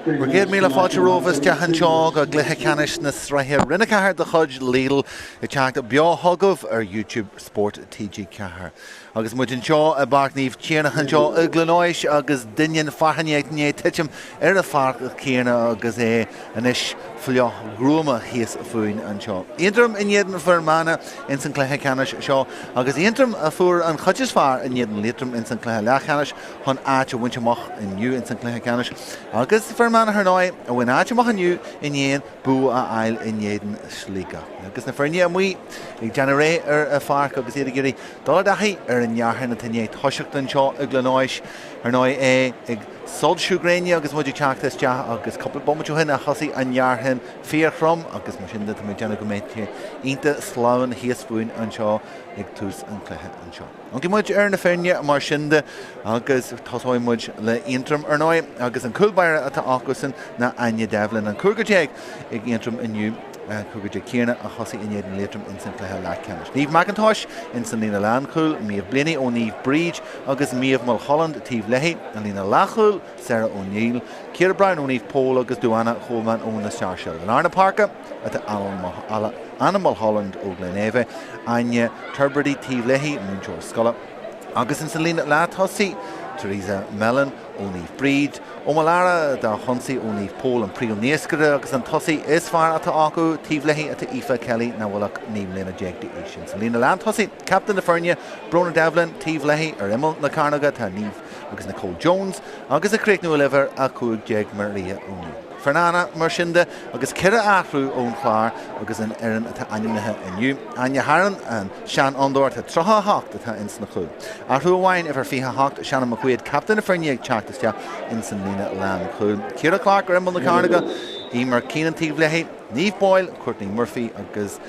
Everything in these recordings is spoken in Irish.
Bhur gcéad míle fáilte romhaibh isteach anseo go gcluiche ceannais na sraithe Roinn 4 de chuid Lidl ag teacht beo chugaibh ar YouTube Spórt TG4. Agus muid anseo i bPáirc Naomh Tiarnach anseo i gCluain Eois agus doineann fearthainne i ndiaidh titim ar an pháirc chéanna agus é anois fliuch gruama thíos fúinn anseo. Aontroim in éadan Fhear Manach ins an cluiche ceannais seo agus Aontroim a fuair an chuid is fearr in éadan Liatroim ins an cluiche leathcheannais chun áit a bhaint amach inniu ins an gcluiche ceannais agus Fear Manach ar ndóigh a bhain áit amach inniu i ndiaidh bua a fháil in éadan Shligeach. Agus na foirne amuigh ag déanamh réidh ar an pháirc agus iad ag iarraidh dul i dtaithí ar an fhearthainn atá i ndiaidh toiseacht anseo i gCluain Eois. Ar ndóigh é ag soilsiú gréine agus muid ag teacht isteach agus cúpla bomaite ó shin a thosaigh an fhearthainn fíorthrom agus mar sin de tá mé ag déanamh go mbeidh sé iontach sleamhain thíos fúinn anseo ag tús an chluiche anseo. Amharcfaidh muid ar na foirne mar sin de agus tosóidh muid le Aontroim ar ndóigh agus an cúl báire atá acusan ná Áine Devlin. An cúigear ag Aontroim inniu, an cúigear céanna a thosaigh in éadan Liatroim ins an cluiche leathcheannais. Niamh McIntosh ins an líne lánchúil, Méabh Blaney ó Naomh Bríd agus Méabh Mulholland taobh léi, an líne leathchúil, Sarah O'Neill, Ciara Browne ó Naomh Pól agus Duana Coleman ó na Sáirséal. I lár na páirce atá Anna Mulholland ó Ghleann Fhaobha, Áine Tubridy taobh léi, múinteoir scoile, agus ins an líne leath-tosaigh, Teresa Mellon ó Naomh Bríd, Omolara Dahunsi ó Naomh Pól, an príomh-naoscaire agus an tosaí is fearr atá acu, taobh léi atá Aoife Kelly nach bhfuil ach 19 mbliana d'aois. Ins an líne lántosaigh, captaen na foirne, Brona Devlin, taobh léi ar imeall na cearnóige tá Niamh agus Nicole Jones agus ag críochnú le uimhir 15 Maria O'Neill. Fear Manach mar sin de agus 4 athrú ón chlár agus an fhoireann atá ainmnithe inniu. Áine Harron, an seanfhondúir atá 38 atá ins na cúil. Athrú amháin, uimhir 28, Shannon McQuaid, captaen na foirne ag teacht isteach ins an líne lánchúil. Ciara Clarke ar imeall na cearnóige, Emer Keenan taobh léi, Niamh Boyle, Courtney Murphy agus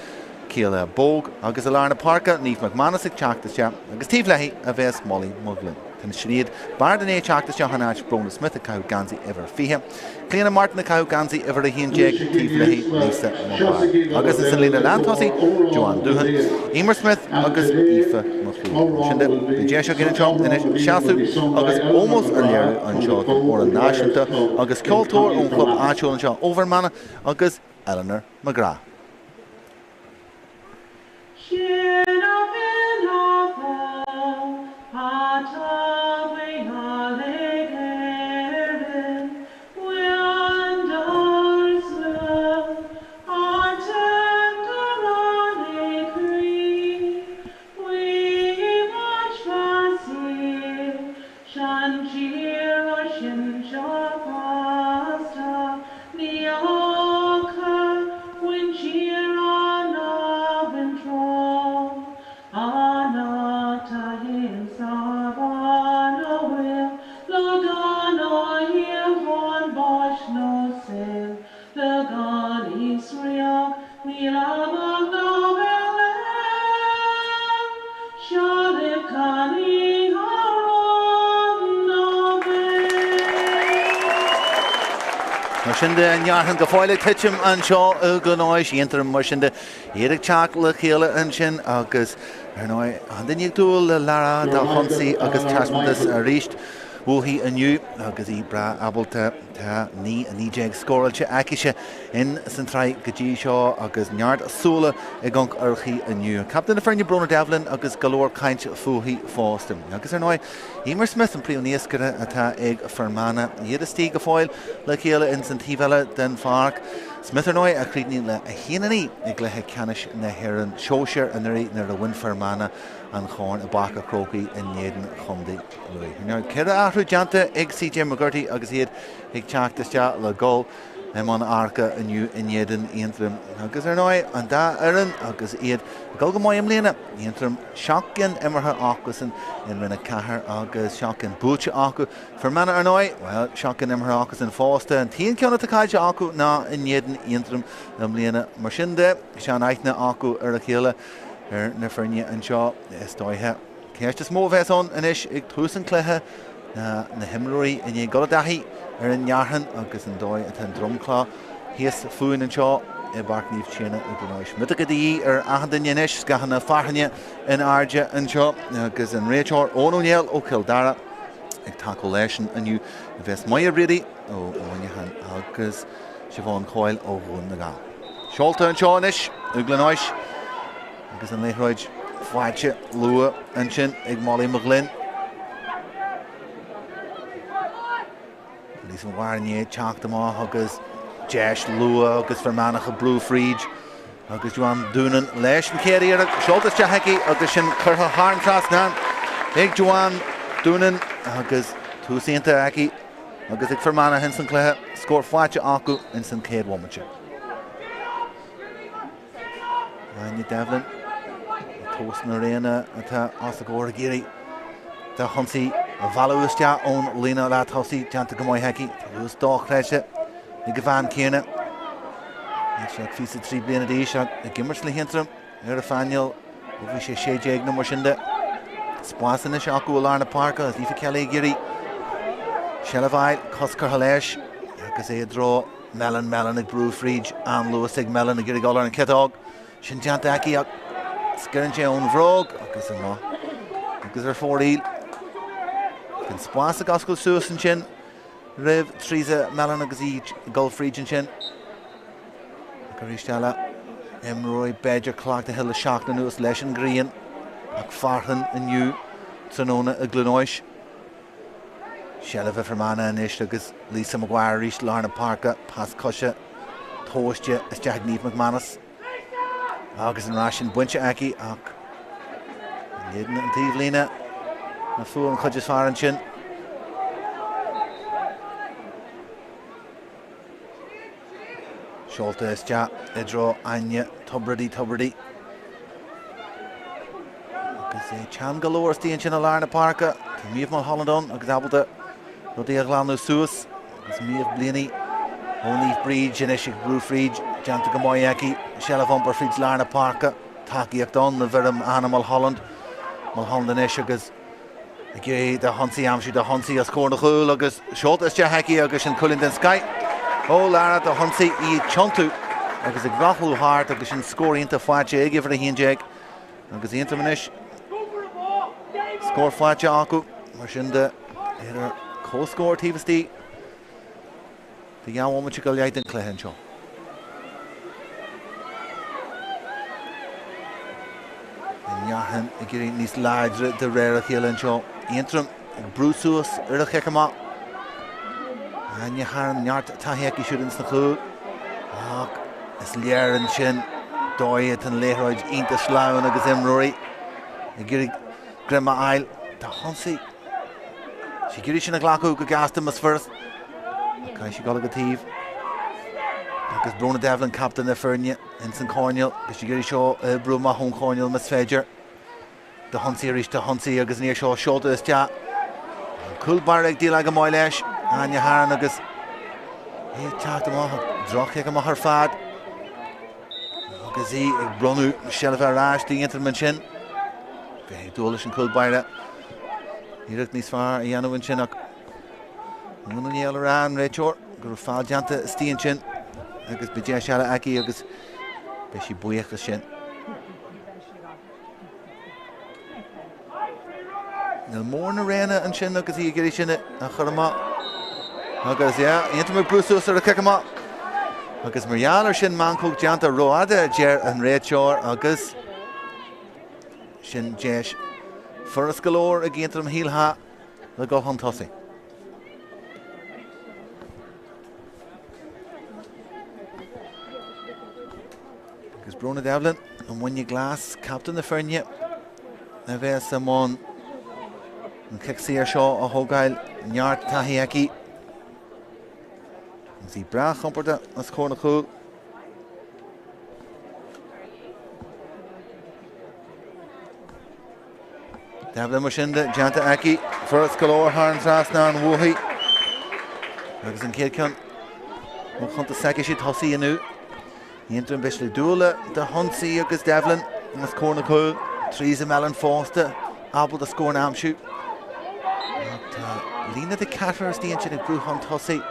Kayla Bogue agus i lár na páirce, Niamh McManus ag teacht isteach agus taobh léi a bheas Molly Mulglin. Tá Sinéad Barrett i ndiaidh teacht isteach in áit Brona Smith ag caitheamh geansaí uimhir 20. Clíona Martin ag caitheamh geansaí uimhir 11, taobh léi Lisa Maguire. Agus ins an líne leantosaigh, Joanne Doohan, Emer Smith agus Aoife McHugh. Mar sin de, beidh deis againn anseo anois seasamh agus ómós a léiriú anseo don fhoireann náisiúnta agus ceoltóir ón chlub áitiúil anseo ó Fhear Manach agus Eleanor McGrath. Mar sin de, an fhearthainn go fóill ag titim anseo i gCluain Eois, Aontroim mar sin de, iad ag teacht le chéile ansin agus, ar ndóigh, an duine ag dúil le Lara Dahunsi agus taispeántas arís uaithi inniu agus í breá ábalta. Tá 9, 19 scóráilte aicise in san tsraith go dtí seo agus neart súile ag amharc uirthi inniu. Captaen na foirne Brona Devlin agus go leor caint fúithi fosta. Agus ar ndóigh, Emer Smith an príomh-naoscaire atá ag Fear Manach, iad istigh go fóill le chéile in san taobh eile den pháirc. Smith ar ndóigh a chríochnaigh le 1-9 i gcluiche ceannais na hÉireann sóisir anuraidh nuair a bhain Fear Manach an chorn i bPáirc a' Chrócaigh in éadan Chontae Lú. 4 athrú déanta ag CJ McGurty agus iad ag teacht isteach le dul i mbun adharca inniu in éadan Aontroim. Agus ar ndóigh, an dá fhoireann agus iad ag dul go maith i mbliana, Aontroim 7 gcinn imeartha acusan in Roinn 4 agus 7 gcinn buaite acu. Fear Manach ar ndóigh, bhuel, 7 gcinn imeartha acusan fosta. An t-aon ceann atá caillte acu ná in éadan Aontroim i mbliana. Mar sin de, sean-aithne acu ar a chéile ar na foirne anseo, is dóiche. Ceist is mó a bheas ann anois ag tús an chluiche ná na himreoirí i ndiaidh dul i dtaithí ar an fhearthainn agus an dóigh atá an dromchla thíos fúinn anseo i bPáirc Naomh Tiarnach i gCluain Eois. Miotacha de dhíth ar achan duine anois, scáthanna fearthainne in airde anseo agus an réiteoir Eoin Ó Néill ó Chill Dara. Ag tacú leis inniu a bheas Moya Brady ó Mhuineachán agus Siobhán Coyle ó Dhún na nGall. Seolta anseo anois i gCluain Eois agus an liathróid faighte luath ansin ag Molly McGlynn. Lisa Maguire i ndiaidh teacht amach agus deis luath agus Fear Manach ag brú fríd agus Joanne Doonan leis an chéad iarracht seolta isteach aici agus sin curtha thar an trasnán ag Joanne Doonan agus tús iontach aici agus ag Fear Manach ins an cluiche, scór faighte acu ins an chéad bhomaite. Áine Devlin, tomhas na réanna atá os a gcomhair ag iarraidh dá hionsaí a mhealladh isteach ón líne leath-tosaigh, déanta go maith aici. Tá luas dochreidte ag an bhean céanna. Níl sí ach 23 bliana d'aois ach ag imirt le hAontroim ar an phainéal ó bhí sí 16 nó mar sin de. Spás anois acu i lár na páirce agus Aoife Kelly ag iarraidh seilbh a fháil, cos curtha leis agus é i dtreo Mellon, Mellon ag brú fríd, an-luas ag Mellon ag iarraidh dul ar an chiotóg. Sin déanta aici ach sciorrann sé ón bhróg agus amach agus ar fóraoil. An spás ag oscailt suas ansin roimh Theresa Mellon agus í ag dul fríd ansin. Ach arís eile, imreoirí b'fhéidir cleachtaithe le seachtain anuas leis an ghrian ach fearthainn inniu tráthnóna i gCluain Eois. Seilbh ag Fear Manach anois agus Lisa Maguire arís lár na páirce, pas coise tomhaiste isteach ag Niamh McManus agus an rath sin bainte aici ach in éadan an taobhlíne a fuair an chuid is fearr ansin. Seolta isteach i dtreo Áine Tubridy Tubridy. Agus é teann go leor istigh ansin i lár na páirce. Tá Méabh Mulholland ann agus ábalta rudaí a ghlanadh suas. Agus Méabh Blaney ó Naomh Bríd anois ag brú fríd. Déanta go maith aici. Seilbh a iompar fríd lár na páirce. Tacaíocht ann i bhfoirm Anna Mulholland. Mulholland anois agus Ag iarraidh do hionsaí aimsiú do hionsaí os comhair na gcúl agus seolta isteach aici agus sin cúilín den scoith ó Lara do hionsaí í ag tiontú agus ag rothlú thart agus sin scór iontach faighte ag uimhir 11 agus Aontroim anois. Scór faighte acu mar sin de ar comhscór taobh istigh de dhá bhomaite go leith den chluiche anseo. An fhearthainn ag éirí níos láidre de réir a chéile anseo. Aontroim ag brú suas ar a chic amach. Áine Heron neart taithí aici siúd ins na cúil. Ach is léir ansin dóigh atá an liathróid iontach sleamhain agus imreoirí ag iarraidh greim a fháil. Tá hionsaí. Sí ag iarraidh sin a ghlacadh go gasta más furast. Caithfidh sí dul ag an taobh. Agus Bróna Devlin, captaen na foirne, ins an choirnéal. Beidh sí ag iarraidh seo a oibriú amach ón choirnéal más féidir. Do hionsaí arís, do hionsaí agus an iarraidh seo seolta isteach. An cúl báire ag déileáil go maith leis. Áine Heron agus é ag teacht amach. Droch-chic amach ar fad. Agus í ag bronnadh seilbhe ar ais d'Aontroim ansin. Bheith ag dúil leis an cúl báire. Iarracht níos fearr a dhéanamh ansin ach Dún na nGall a rá an réiteoir go raibh feall déanta istigh ansin agus beidh deis eile aici agus beidh sí buíoch as sin. Níl mórán na réanna ansin agus í ag iarraidh sin a chur amach. Agus yeah, Aontroim ag brú suas ar a cic amach. Agus mar gheall ar sin meancóg déanta rófhada a deir an réiteoir agus sin deis furast go leor ag Aontroim shílfeá le dul chun tosaigh. Agus Bróna Devlin, an muine glas, captaen na foirne, a bheas i mbun an cic saor seo a thógáil, neart taithí aici. Agus í breá compordach os comhair na chúl. Devlin mar sin de, déanta aici, furast go leor thar an trasnán uaithi. Agus an chéad ceann ó chuntas s'aici siad tosaí inniu. Aontroim beidh siad ag dúil le d'ionsaí agus Devlin os comhair na cúl. Theresa Mellon fosta, ábalta scór a aimsiú. Tá líne de ceathrar istigh ansin ag brú chun tosaigh.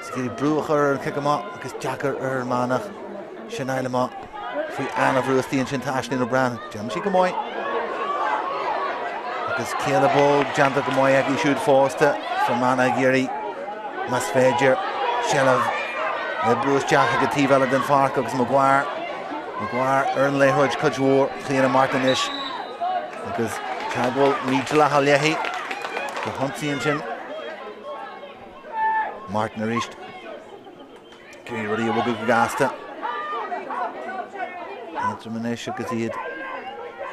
Is ag iarraidh brú a chur ar an chic amach agus deacair ar Fhear Manach sin a fháil amach faoi an-bhrú istigh ansin tá Aisling O'Brien. Déanann sí go maith. Agus Kayla Bogue déanta go maith aici siúd fosta, Fear Manach ag iarraidh, más féidir, seilbh a oibriú isteach ag an taobh eile den pháirc agus Maguire, Maguire ar an liathróid cuid mhór, Clíona Martin anois agus teagmháil mídhleathach léi go hionsaí ansin. Martin arís. Ag iarraidh rudaí a bhogadh go gasta. Aontroim anois agus iad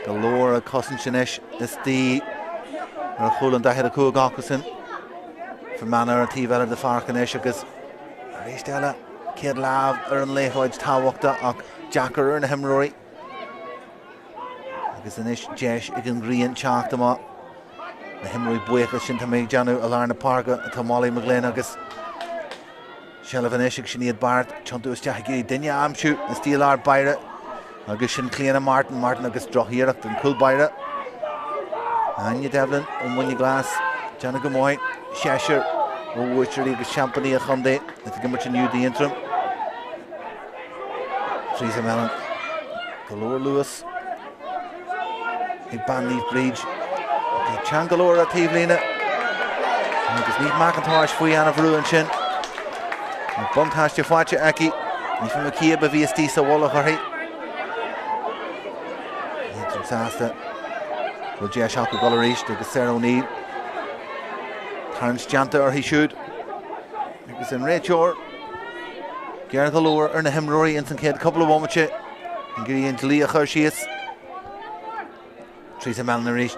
go leor ag cosaint anois istigh ar chúl an 45 acusan. Fear Manach ar an taobh eile de pháirc anois agus arís eile céad lámh ar an liathróid tábhachtach ach deacair ar na himreoirí. Agus anois deis ag an ghrian teacht amach. Na himreoirí buíochas sin tá mé ag déanamh i lár na páirce atá Molly McGlynn agus Seilbh anois ag Sinéad Barrett, tiontú isteach ag iarraidh duine a aimsiú istigh i lár báire agus sin Clíona Martin, Martin agus drochiarracht an cúl báire. Áine Devlin ó Mhuine Glas, déanamh go maith, seisear ó bhuaiteoirí agus seaimpíní an chontae atá ag imirt inniu d'Aontroim. Teresa Mellon, go leor luas. Ag bean Naomh Bríd. Tá teann go leor ar taobhlíne. Agus Niamh McIntosh faoi an-bhrú ansin. An buntáiste faighte aici. Aoife McCabe a bhí istigh sa mhullach uirthi. Aontroim sásta. Bhfuil deis acu dul arís agus Sarah O'Neill. Tarraingt déanta uirthi siúd. Agus an réiteoir géar go leor ar na himreoirí ins an chéad cúpla bomaite. Ag iarraidh an dlí a chur síos. Teresa Mellon arís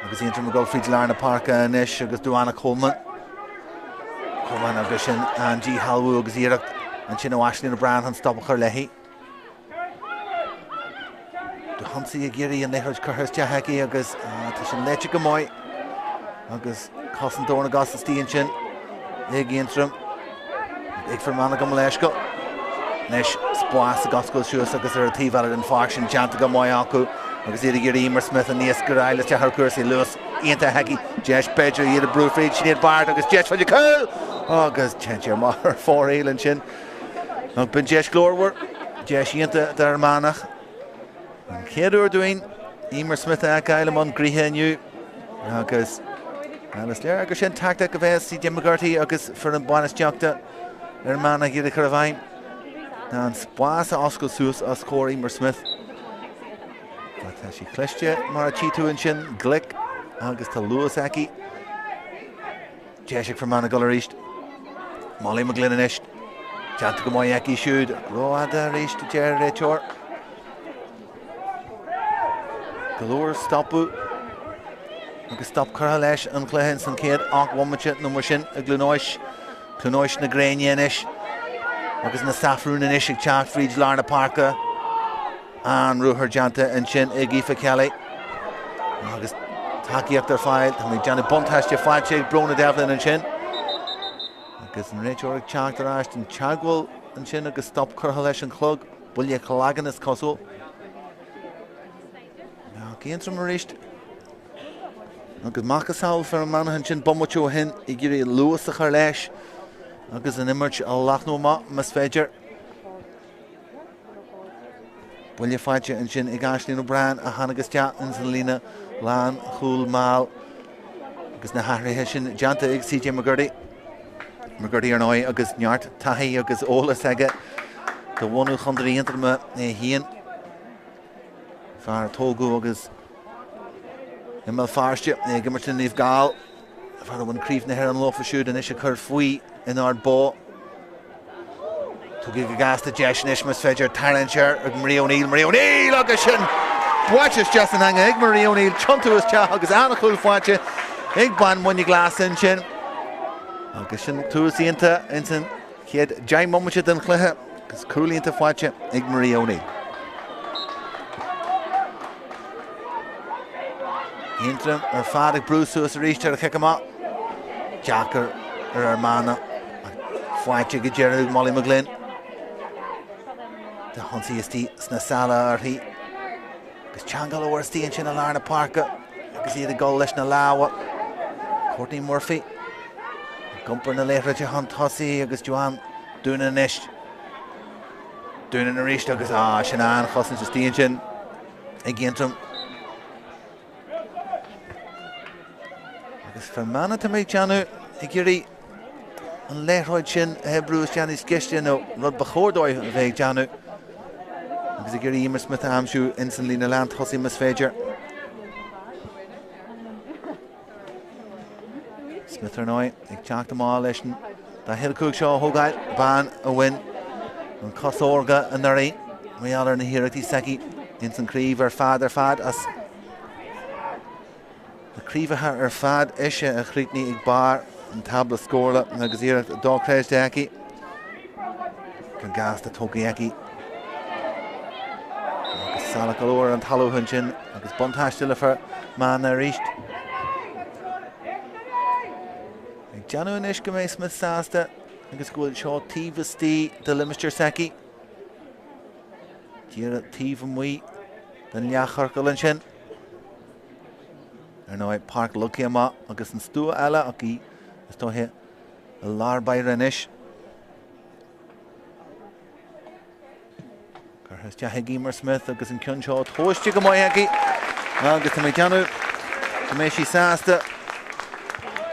agus Aontroim ag dul fríd lár na páirce anois agus Duana Coleman. Coleman agus sin an díshealbhú agus iarracht ansin ó Aisling O'Brien chun stop a chur léi. Drochionsaí ag iarraidh an liathróid curtha isteach aici agus tá sin léite go maith agus cosaint ón gcos istigh ansin ag Aontroim. Ag Fear Manach gabh mo leithscéal. Anois spás ag oscailt suas agus ar an taobh eile den pháirc sin déanta go maith acu agus iad ag iarraidh Emer Smith aníos go rail isteach ar cúrsaí luas iontach aici. Deis b'fhéidir iad ag brú fríd Sinéad Barrett agus deis fá cúl agus téann sé amach ar fóraoil ansin. Ach b'in deis glórmhar, deis iontach d'Fhear Manach. An chéad uair dúinn Emer Smith a fheiceáil i mbun gnoithe inniu agus bhuel is léir gur sin tactic a bheas CJ McGurty agus foireann bainistíochta Fhear Manach ag iarraidh a chur i bhfeidhm ná an spás a oscailt suas os comhair Emer Smith. Tá sí cliste mar a tchí tú ansin, glic agus tá luas aici. Deis ag Fear Manach dul arís. Molly McGlynn anois. Déanta go maith aici siúd. Rófhada arís a deir an réiteoir. Go leor stopadh agus stop curtha leis an chluiche ins an chéad 8 bhomaite nó mar sin i gCluain Eois. Cluain Eois na gréine anois agus na Safrún anois ag teacht fríd lár na páirce. An-ruathar déanta ansin ag Aoife Kelly agus tacaíocht ar fáil. Tá mé ag déanamh buntáiste faighte ag Bróna Devlin ansin. Agus an réiteoir ag teacht ar ais den teagmháil ansin agus stop curtha leis an chlog. Buille cloigeann is cosúil. Ach Aontroim arís. Agus macasamhail Fear Manach ansin bomaite ó shin ag iarraidh luas a chur leis agus an imirt a leathnú amach más féidir. Buille faighte ansin ag Aisling O'Brien a tháinig isteach ins an líne lán chúl mall agus na hathruithe sin déanta ag CJ McGurty. McGurty ar ndóigh agus neart taithí agus eolas aige de bhunú Chontae Aontroma é féin. Fear a tógadh agus i mBéal Feirste é ag imirt le Naomh Gall. Fear a bhain Craobh na hÉireann leofa siúd anois ag cur faoi in Ard Bó. Tugtha go gasta deis anois más féidir tarraingt air ag Marie O'Neill. Marie O'Neill agus sin buailte isteach san eanga ag Marie O'Neill. Tiontú isteach agus an-chúl faighte ag bean Mhuine Glas ansin. Agus sin tús iontach ins an chéad 10 mbomaite den chluiche agus cúl iontach faighte ag Marie O'Neill. Aontroim ar fad ag brú suas arís ar a chic amach. Deacair ar Fhear Manach ach faighte go deireadh ag Molly McGlynn. Tá ionsaí istigh sna sála uirthi. Agus teanga leor istigh ansin i lár na páirce agus iad ag dul leis na lámha. Courtney Murphy ag iompar na liathróide chun tosaigh agus Joanne Doonan anois. Doonan arís agus á sin an-chosaint istigh ansin ag Aontroim. Agus Fear Manach tá mé ag déanamh ag iarraidh an liathróid sin a oibriú isteach níos gaiste nó rud ba chóir dóibh a bheith ag déanamh agus ag iarraidh Emer Smith a aimsiú ins an líne lean tosaigh más féidir. Smith ar ndóigh ag teacht amach leis an 45 seo a thógáil, bean a bhain an cos órga anuraidh mar gheall ar na hiarrachtaí s'aici ins an craobh ar fad ar fad as na craobhacha ar fad ise a chríochnaigh ag barr an tábla scórála agus iarracht dochreidte aici. Ceann gasta tógtha aici. Agus salach go leor ar an talamh ansin agus buntáiste le Fear Manach arís. Ag déanamh anois go mbeidh Smith sásta agus go bhfuil seo taobh istigh de limistéar s'aici. Díreach taobh amuigh den leathchiorcal ansin. Ar ndóigh, páirc leagtha amach agus an stua eile ach í is dóiche i lár báire anois. Curtha isteach ag Emer Smith agus an ceann seo tomhaiste go maith aici agus tá mé ag déanamh go mbeidh sí sásta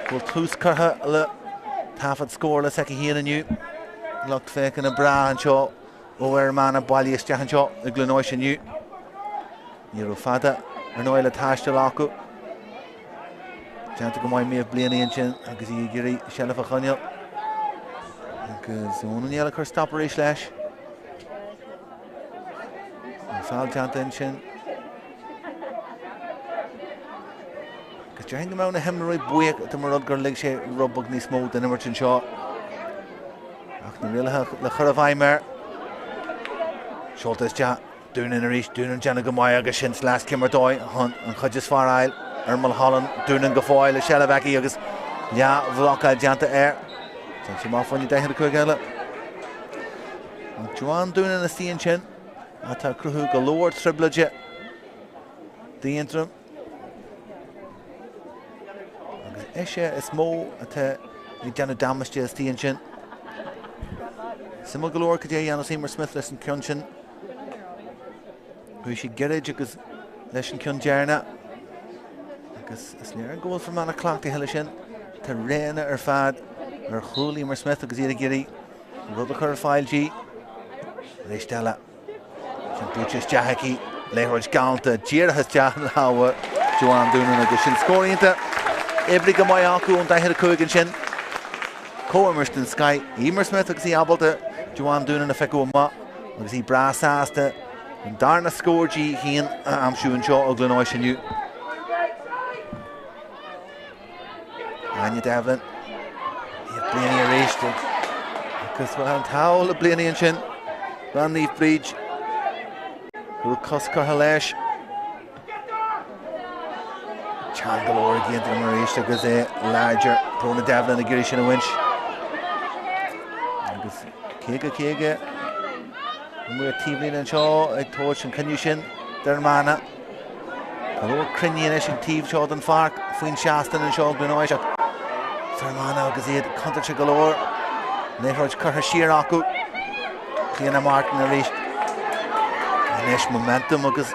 go bhfuil tús curtha le taifead scórála s'aici féin inniu. Lucht féachana breá anseo ó Fhear Manach bailithe isteach anseo i gCluain Eois inniu. Ní raibh fada ar ndóigh le taisteal acu. Déanta go maith Méabh Blaney ansin agus í ag iarraidh seilbh a choinneáil. Agus Eoin O'Neill ag cur stop arís leis. An feall déanta ansin. Agus déarfainn go mbeadh na himreoirí buíoch dá mba rud gur lig sé rud beag níos mó den imirt anseo. Ach na rialacha le cur i bhfeidhm air. Seolta isteach Doonan arís, Doonan déanamh go maith agus sin sleaschéim ar dóigh chun an chuid is fearr a fháil ar Mulholland. Doonan go fóill i seilbh aici agus leathbhlocáil déanta air. Déanann sé amach fá choinne 45 eile. Joanne Doonan istigh ansin atá ag cruthú go leor trioblóide d'Aontroim. Agus ise is mó atá ag déanamh damáiste istigh ansin. Suimiúil go leor cad é a dhéanfas Emer Smith leis an ceann sin. Chuaigh sí gairid agus leis an ceann deireanach. Agus is léir go bhfuil Fear Manach cleachtaithe leis sin. Tá roghanna ar fad ar chúl Emer Smith agus iad ag iarraidh rud a chur ar fáil di. Arís eile. Sin buailte isteach aici, liathróid galánta díreach isteach i lámha Joanne Doonan agus sin scór iontach. Oibrithe go maith acu ón 45 ansin. Comhimirt den scoith Emer Smith agus í ábalta Joanne Doonan a phiocadh amach agus í breá sásta an darna scór di féin a aimsiú anseo i gCluain Eois inniu. Áine Devlin. Niamh Blaney arís. Agus bhuel an t-ádh le Blaney ansin. Bean Naomh Bríd. Go raibh cos curtha leis. Teann go leor ag Aontroim arís agus é láidir. Bróna Devlin ag iarraidh sin a bhaint. Agus 50 50 an maor taobhlíne anseo ag tabhairt an cinneadh sin d'Fhear Manach. Go leor cruinnithe anois an taobh seo den pháirc faoin seastán anseo i gCluain Eois ach Fear Manach agus iad contúirteach go leor. Liathróid curtha siar acu. Clíona Martin arís. Anois momentum agus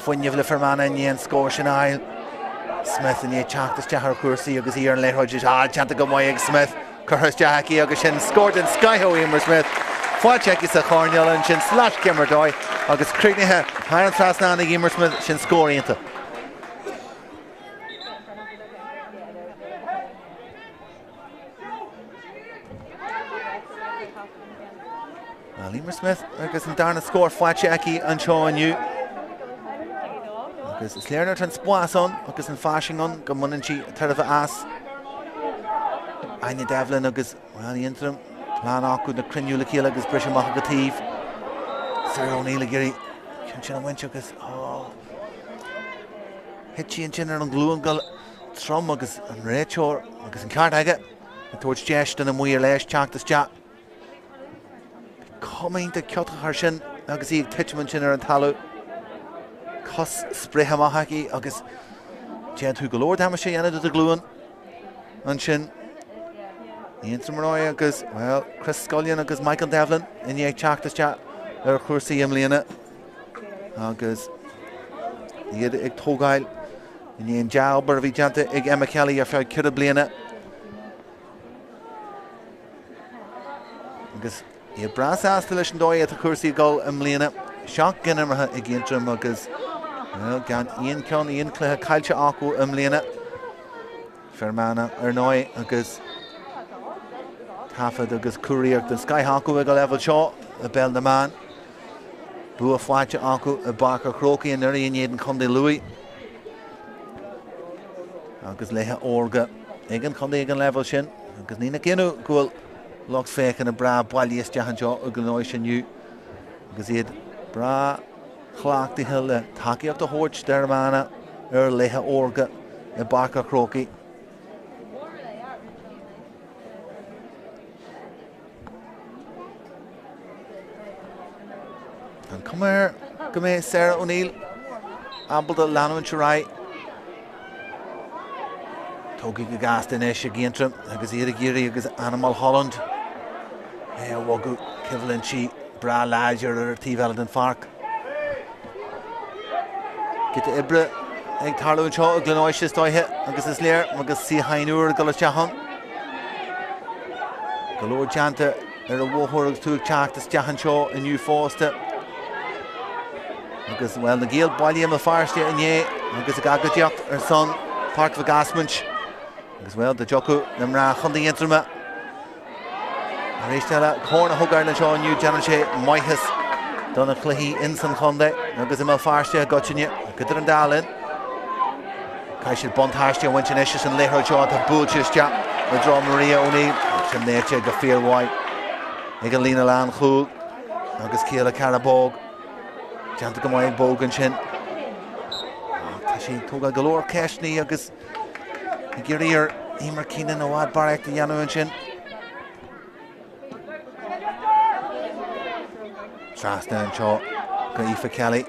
fuinneamh le Fear Manach i ndiaidh an scór sin a fháil. Smith i ndiaidh teacht isteach ar chúrsaí agus í ar an liathróid. Ah, déanta go maith ag Smith. Curtha isteach aici agus sin scór den scoith ó Emer Smith. Faighte aici sa choirnéal ansin, sleaschéim ar dóigh agus críochnaithe thar an trasnán ag Emer Smith, sin scór iontach. Bhuel, Emer Smith agus an darna scór faighte aici anseo inniu. Agus is léir nuair atá an spás ann agus an fairsing ann go mbaineann sí tairbhe as. Áine Devlin agus bhuel, Aontroim, plean acu na cruinniú le chéile agus briseadh amach ag an taobh. Sarah O'Neill ag iarraidh ceann sin a bhaint agus oh, thit sí ansin ar an ghlúin go trom agus an réiteoir agus an ceart aige ag tabhairt deis do na maoir leighis teacht isteach. Cuma iontach ciotach air sin agus í ag titim ansin ar an talamh. Cos spréithe amach aici agus d'fhéadfadh go leor damáiste a dhéanamh do do ghlúin ansin. Aontroim ar aghaidh agus, bhuel, Chris Scullion agus Michael Devlin i ndiaidh teacht isteach ar chúrsaí i mbliana agus iad ag tógáil. I ndiaidh an dea-obair a bhí déanta ag Emma Kelly ar feadh 4 bliana agus iad breá sásta leis an dóigh atá cúrsaí ag dul i mbliana. 7 gcinn imeartha ag Aontroim agus bhuel, gan aon ceann, aon cluiche caillte acu i mbliana. Fear Manach ar ndóigh agus taifead agus curiarracht den scoith acu ag an leibhéal seo i bpeil na mban. Bua faighte acu i bPáirc an Chrócaigh anuraidh in éadan Chontae Lú agus laetha órga ag an chontae ag an leibhéal sin agus ní nach ionadh go bhfuil lucht féachana breá bailithe isteach anseo i gCluain Eois inniu agus iad breá cleachtaithe le tacaíocht a thabhairt d'Fhear Manach ar laetha órga i bPáirc an Chrócaigh. An cuma air go mbeidh Sarah O'Neill ábalta leanúint ar aghaidh. Tógtha go gasta anois ag Aontroim agus iad ag iarraidh agus Anna Mulholland é a bhogadh coimhlint breá láidir ar an taobh eile den pháirc. Giota oibre ag tarlú anseo i gCluain Eois is dóiche agus is léir agus suíocháin úr ag dul isteach ann. Go leor déanta ar an bhóthar agus tú ag teacht isteach anseo inniu fosta. Agus bhuel na Gaeil bailithe i mBéal Feirste inné agus ag agóidíocht ar son Páirc Mhic Asmaint. Agus bhuel dá dtiocfadh na mná Chontae Aontroma Arís eile, corn a thógáil anseo inniu, déanann sé maitheas do na cluichí ins an chontae agus i mBéal Feirste i gcoitinne. Idir an dá linn, caithfidh siad buntáiste a bhaint anois as an liathróid seo atá buailte isteach i dtreo Maria O'Neill. Sin léite go fíormhaith ag an líne lánchúil agus Ciara Cara Bogue. Déanta go maith ag Bogue ansin. Tá sí ag tógáil go leor ceisteanna agus Ag iarraidh ar Emer Keenan i bhfad barraíocht a dhéanamh ansin. Trasna anseo go Aoife Kelly.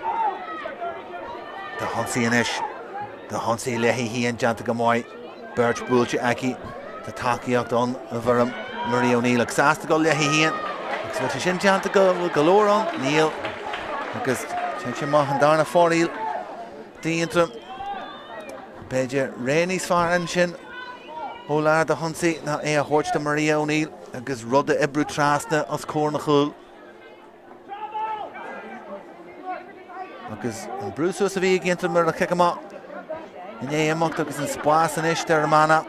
Do hionsaí anois. Do hionsaí léi féin déanta go maith. Beirt buailte aici. Tá tacaíocht ann i bhfoirm Marie O'Neill ach sásta dul léi féin. Agus bhfuil sé sin déanta go go leor ann? Níl. Agus téann sé amach an darna fáil d'Aontroim. B'fhéidir rogha níos fearr ansin ó lár do hionsaí ná é a thabhairt do Maria O'Neill agus rud a oibriú trasna os comhair na chúl. Agus an brú suas a bhí ag Aontroim ar an chic amach i ndiaidh imeacht agus an spás anois d'Fhear Manach.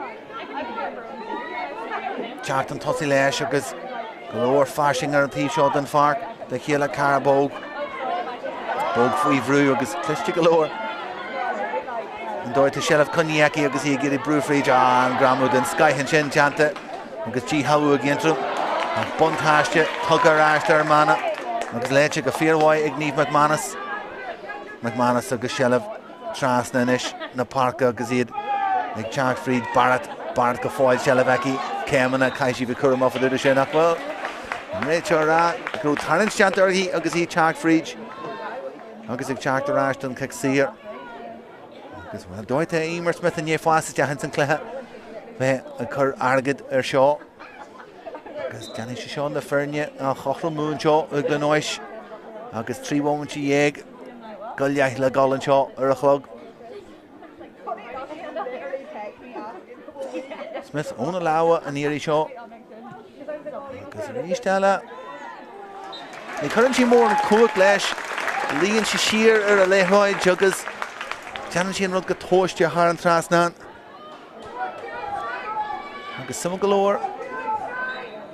Teacht chun tosaigh leis agus Go leor fairsing ar an taobh seo den pháirc do chéile Cara Bogue. Bogue faoi bhrú agus cliste go leor. An dóigh tá seilbh coinnithe aici agus í ag iarraidh brú fríd. Ah, an greamú den scoith ansin déanta agus díshealbhú ag Aontroim. Ach buntáiste tugtha ar ais d'Fhear Manach agus léite go fíormhaith ag Niamh McManus. McManus agus seilbh trasna anois na páirce agus iad ag teacht fríd Barrett, Barrett go fóill seilbh aici, céimeanna, caithfidh sí bheith cúramach fá dtaobh de sin ach bhuel, an réiteoir a rá go raibh tarraingt déanta uirthi agus í ag teacht fríd agus ag teacht ar ais don chic saor. Agus bhuel, dóigh tá Emer Smith i ndiaidh fás isteach ins an cluiche bheith ag cur airgead ar seo. Agus déanfaidh sé seo na foirne a chothromú anseo i gCluain Eois agus 13 bhomaite go leith le dul anseo ar a chlog. Smith óna lámha an iarraidh seo. Agus arís eile. Ní chuireann sí mórán cumhacht leis. Luíonn sí siar ar a liathróid agus déanann sí an rud go tomhaiste thar an trasnán. Agus suimiúil go leor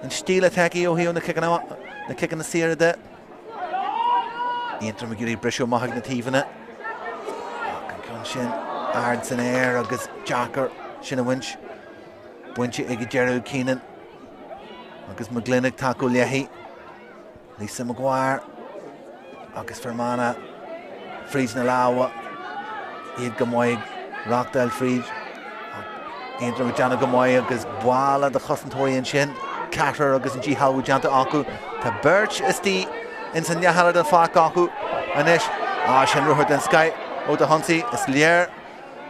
an stíl atá aici ó thaobh na ciceanna, na ciceanna saora de. Aontroim ag iarraidh briseadh amach ag na taobhanna. Ach an ceann sin ard san aer agus deacair sin a bhaint. Bainte ag an deireadh Keenan agus McGlynn ag tacú léi. Lisa Maguire agus Fear Manach fríd na lámha, iad go maith ag reáchtáil fríd. Aontroim ag déanamh go maith agus bualadh de chosantóirí ansin, ceathrar agus an díshealbhú déanta acu. Tá beirt istigh ins an leath eile den pháirc acu anois. Ah, sin ruathar den scoith ó do hionsaí. Is léir,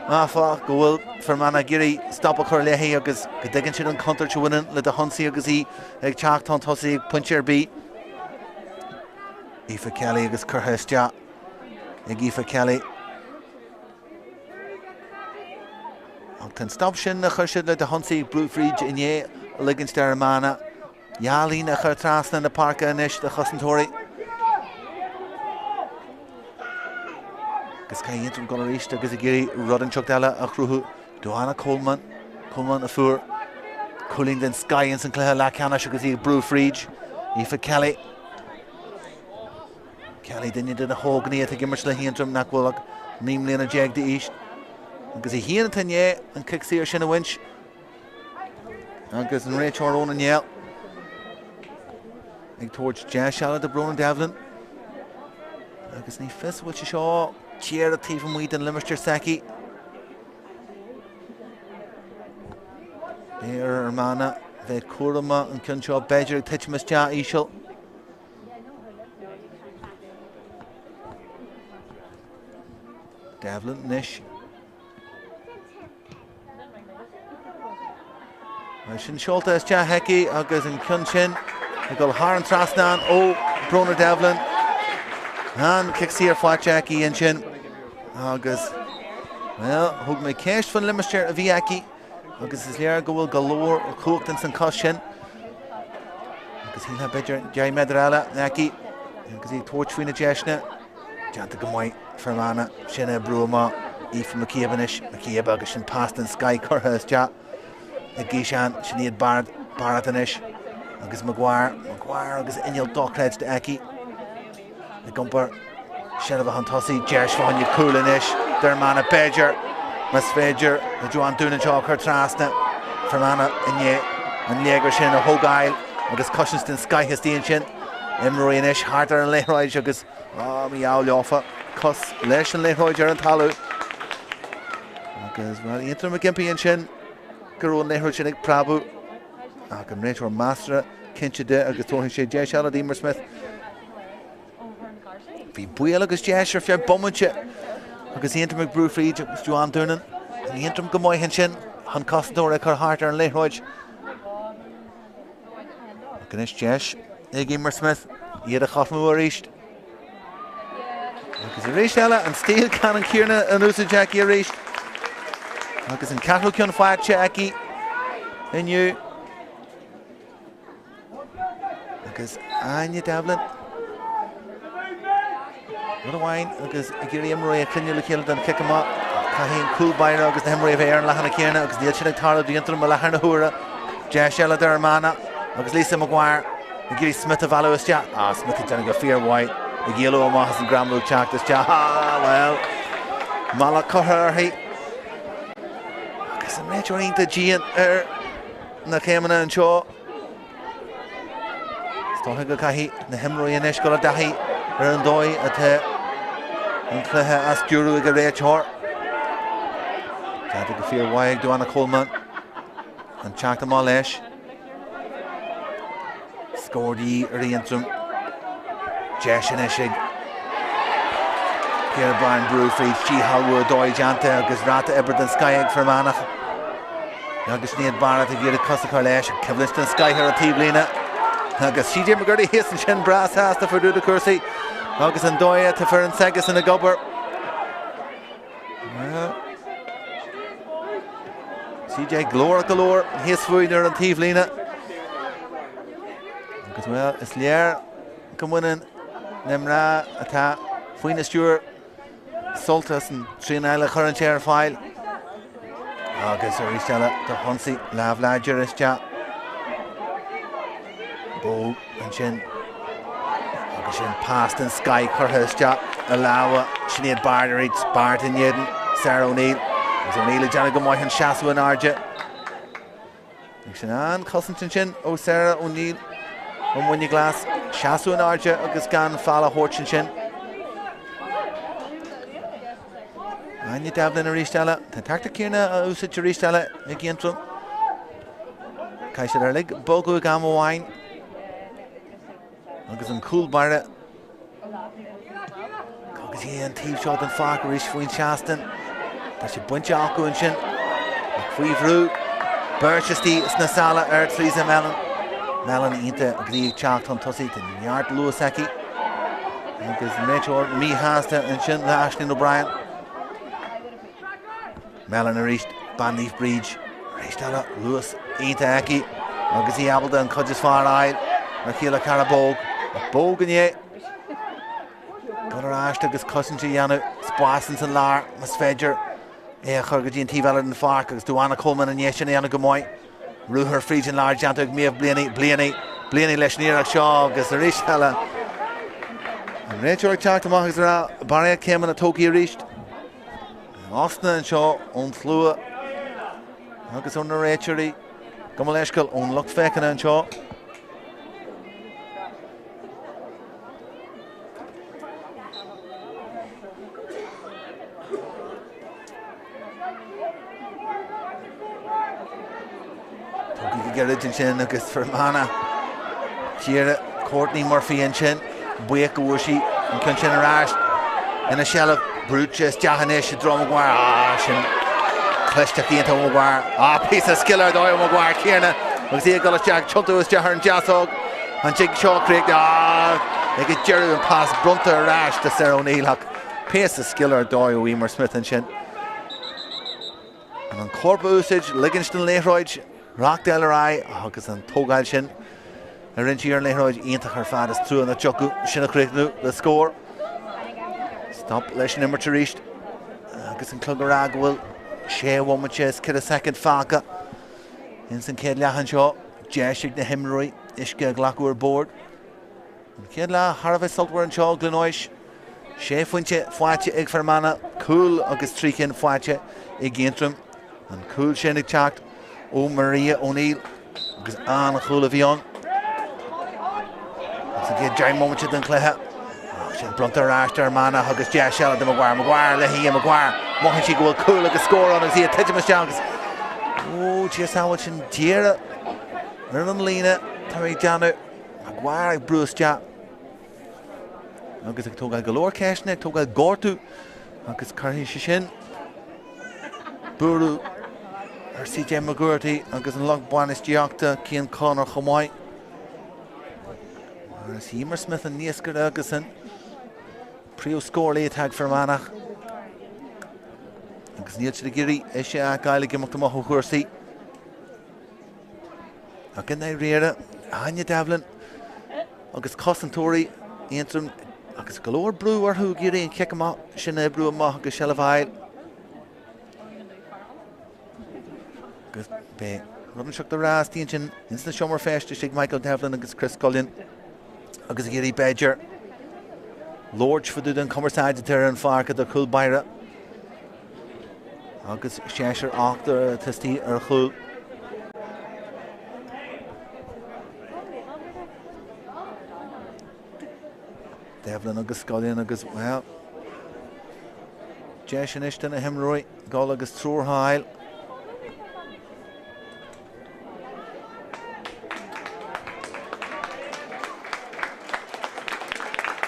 áfach, go bhfuil Fear Manach ag iarraidh stop a chur léi agus go dtuigeann siad an chontúirt a bhaineann le do hionsaí agus í ag teacht chun tosaigh ag pointe ar bith. Aoife Kelly agus curtha isteach ag Aoife Kelly. Ach tá an stop sin a chuir siad le d'ionsaí brú fríd i ndiaidh ligint d'Fhear Manach dhá líne a chur trasna na páirce anois de chosantóirí. Agus caithfidh Aontroim dul arís agus ag iarraidh rud inteacht eile a chruthú. Joanna Coleman, Coleman a fuair cúilín den scoth ins an cluiche leathcheannais agus í ag brú fríd. Aoife Kelly. Kelly, duine de na hóganaigh atá ag imirt le hAontroim nach bhfuil ach 19 mbliana d'aois. Agus í féin atá i ndiaidh an cic saor sin a bhaint. Agus an réiteoir Eoin Ó Néill ag tabhairt deis eile do Bróna Devlin. Agus ní fios bhfuil sé seo díreach taobh amuigh den limistéar s'aici. Beidh ar Fhear Manach bheith cúramach an ceann seo b'fhéidir ag titim isteach íseal. Devlin anois. Mar sin seolta isteach aici agus an ceann sin ag dul thar an trasnán ó Bróna Devlin. An cic saor faighte aici ansin agus bhuel, thug mé ceist faoin limistéar a bhí aici agus is léir go bhfuil go leor cumhacht ins an cos sin. Agus shílfeá b'fhéidir 10 méadar eile aici agus í ag tabhairt faoi na deiseanna. Déanta go maith Fear Manach sin ag brú amach Aoife McCabe anois. McCabe agus sin pas den scoth curtha isteach ag Gíseán. Sinéad Barrett, Barrett anois agus Maguire, Maguire agus inneall dochreidte aici. Ag iompar seilbh chun tosaigh, deis fá choinne cúl anois d'Fhear Manach b'fhéidir, más féidir le Joanne Doonan seo a chur trasna Fear Manach i ndiaidh an léigear sin a thógáil agus cosaint den scoth istigh ansin. Imreoirí anois thart ar an liathróid agus á mí-ádh leofa cos leis an liathróid ar an talamh. Agus bhuel Aontroim ag impí ansin go raibh an liathróid sin ag preabadh ach an réiteoir measartha cinnte de agus tabharfaidh sé deis eile d'Emer Smith. Bhí baol agus deis ar feadh bomaite agus Aontroim ag brú fríd agus Joanne Doonan. Aontroim go maith ansin chun cosantóir a chur thart ar an liathróid. Ach anois deis ag Emer Smith iad a chothromú arís. Agus arís eile an stíl ceannann céanna in úsáid aici arís. Agus an ceathrú ceann faighte aici inniu. Agus Áine Devlin. Rud amháin agus ag iarraidh imreoirí a chruinniú le chéile don chic amach. Caithfidh an cúl báire agus na himreoirí a bheith ar an leathanach céanna agus níl sin ag tarlú d'Aontroim i láthair na huaire. Deis eile d'Fhear Manach agus Lisa Maguire ag iarraidh Smith a mhealladh isteach. Ah, Smith ag déanamh go fíormhaith ag éalú amach as an greamú ag teacht isteach. Ah, bhuel, mallacht curtha uirthi. Agus an réiteoir iontach dian ar na céimeanna anseo. Is dócha go gcaithfidh na himreoirí anois dul i dtaithí ar an dóigh atá an cluiche á stiúradh ag an réiteoir. Déanta go fíormhaith ag Joanna Coleman. An teacht amach leis. Scór de dhíth ar Aontroim. Deis anois ag Ciara Bryan brú fríd díshealbhú dóigh déanta agus ráta oibre den scoth ag Fear Manach. Agus Sinéad Barrett ag iarraidh cos a chur leis, coimhlint den scoth ar an taobhlíne. Agus CJ McGurty thíos ansin breá sásta faoi rúid cúrsaí agus an dóigh atá foireann s'aigesan ag obair. CJ glórach go leor thíos fúinn ar an taobhlíne. Agus bhuel, is léir go mbaineann na mná atá faoina stiúir sult as an traenáil a chuireann sé ar fáil. Agus arís eile do hionsaí lámh láidir isteach. Bog ansin. Agus sin pas den scoth curtha isteach i lámha Sinéad Barrett arís. Barrett in éadan Sarah O'Neill. Agus O'Neill ag déanamh go maith an seasamh in airde. Ag sin an-chosaint ansin ó Sarah O'Neill ó Mhuine Glas. Seasamh in airde agus gan feall a thabhairt ansin. Áine Devlin arís eile. Tá an tactic céanna á úsáid arís eile ag Aontroim. Caithfidh siad uilig bogadh ag am amháin. Agus an cúl báire agus é an taobh seo den pháirc arís faoin seastán. Tá sé bainte acu ansin ach faoi bhrú beirt istigh sna sála ar Theresa Mellon. Mellon iontach agus í ag teacht chun tosaigh tá neart luas aici. Agus an réiteoir míshásta ansin le Aisling O'Brien. Mellon arís. bean Naomh Bríd arís eile, luas iontach aici agus í ábalta an chuid is fearr a fháil ar a céile cara Bogue. Ach Bogue i ndiaidh dul ar ais agus cosaint a dhéanamh, spás ins an lár más féidir é a chur go dtí an taobh eile den pháirc agus Duana Coleman i ndiaidh sin a dhéanamh go maith. Ruathar fríd an lár déanta ag Méabh Blaney, Blaney, Blaney leis an iarracht seo agus arís eile an réiteoir ag teacht amach agus ag rá barraíocht céimeanna tógtha arís. Osna anseo ón tslua agus ó na réiteoirí, gabh mo leithscéal, ón lucht féachana anseo. Tugtha go gairid ansin agus Fear Manach d'iarraidh Courtney Murphy ansin, buíoch go bhfuair sí an ceann sin ar ais ina seilbh. Brúite isteach anois i dtreo Maguire. Ah, sin clisteacht iontach ó Maguire. Ah, píosa scil ar dóigh ó Maguire céanna agus í ag dul isteach, tiontú isteach ar an deasóg. An dtig seo críochnaithe. Ah, ag an deireadh an pas bronnta ar ais do Sarah O'Neill ach píosa scil ar dóigh ó Emer Smith ansin. An corp a úsáid, ligint don liathróid reáchtáil ar aghaidh agus an tógáil sin a rinne sí ar an liathróid iontach ar fad. Is trua nach dtiocfadh sin a chríochnú le scór. Stop leis an imirt arís agus an clog ag rá go bhfuil sé bhomaite is 4 soicind fágtha ins an chéad leath anseo. Deis ag na himreoirí uisce a ghlacadh ar bord. An chéad leath thar a bheith sultmhar anseo i gCluain Eois. Sé phointe faighte ag Fear Manach, cúl agus trí cinn faighte ag Aontroim. An cúl sin ag teacht ó Maria O'Neill agus an-chúl a bhí ann. Sa gcéad 10 mbomaite den chluiche, sin bronnta ar ais d'Fhear Manach agus deis eile do Maguire. Maguire léi Maguire. Mothaíonn sí go bhfuil cúl agus scór ann agus í ag titim isteach agus ó Dia sábháil sin díreach ar an líne tá mé ag déanamh. Maguire ag brú isteach agus ag tógáil go leor ceisteanna, ag tógáil gortú agus cuirfidh sé sin buaireamh ar CJ McGourty agus an lucht bainistíochta Cian Connor chomh maith. Mar is Emer Smith an naoscaire agus an príomhscóraí atá ag Fear Manach agus níl siad ag iarraidh ise a fhágáil ag imeacht amach ó chúrsaí. Ach i ndáiríre, Áine Devlin agus cosantóirí Aontroim agus go leor brú orthu ag iarraidh an chic amach sin a oibriú amach agus seilbh a fháil. Agus beidh rud inteacht le rá istigh ansin ins na seomra feistis ag Michael Devlin agus Chris Scullion agus ag iarraidh b'fhéidir labhairt fá dtaobh den chumarsáid atá ar an pháirc idir chúl báire Agus seisear ochtar atá istigh ar chúl. Devlin agus Scullion agus, bhuel, deis anois do na himreoirí dul agus treoir a fháil.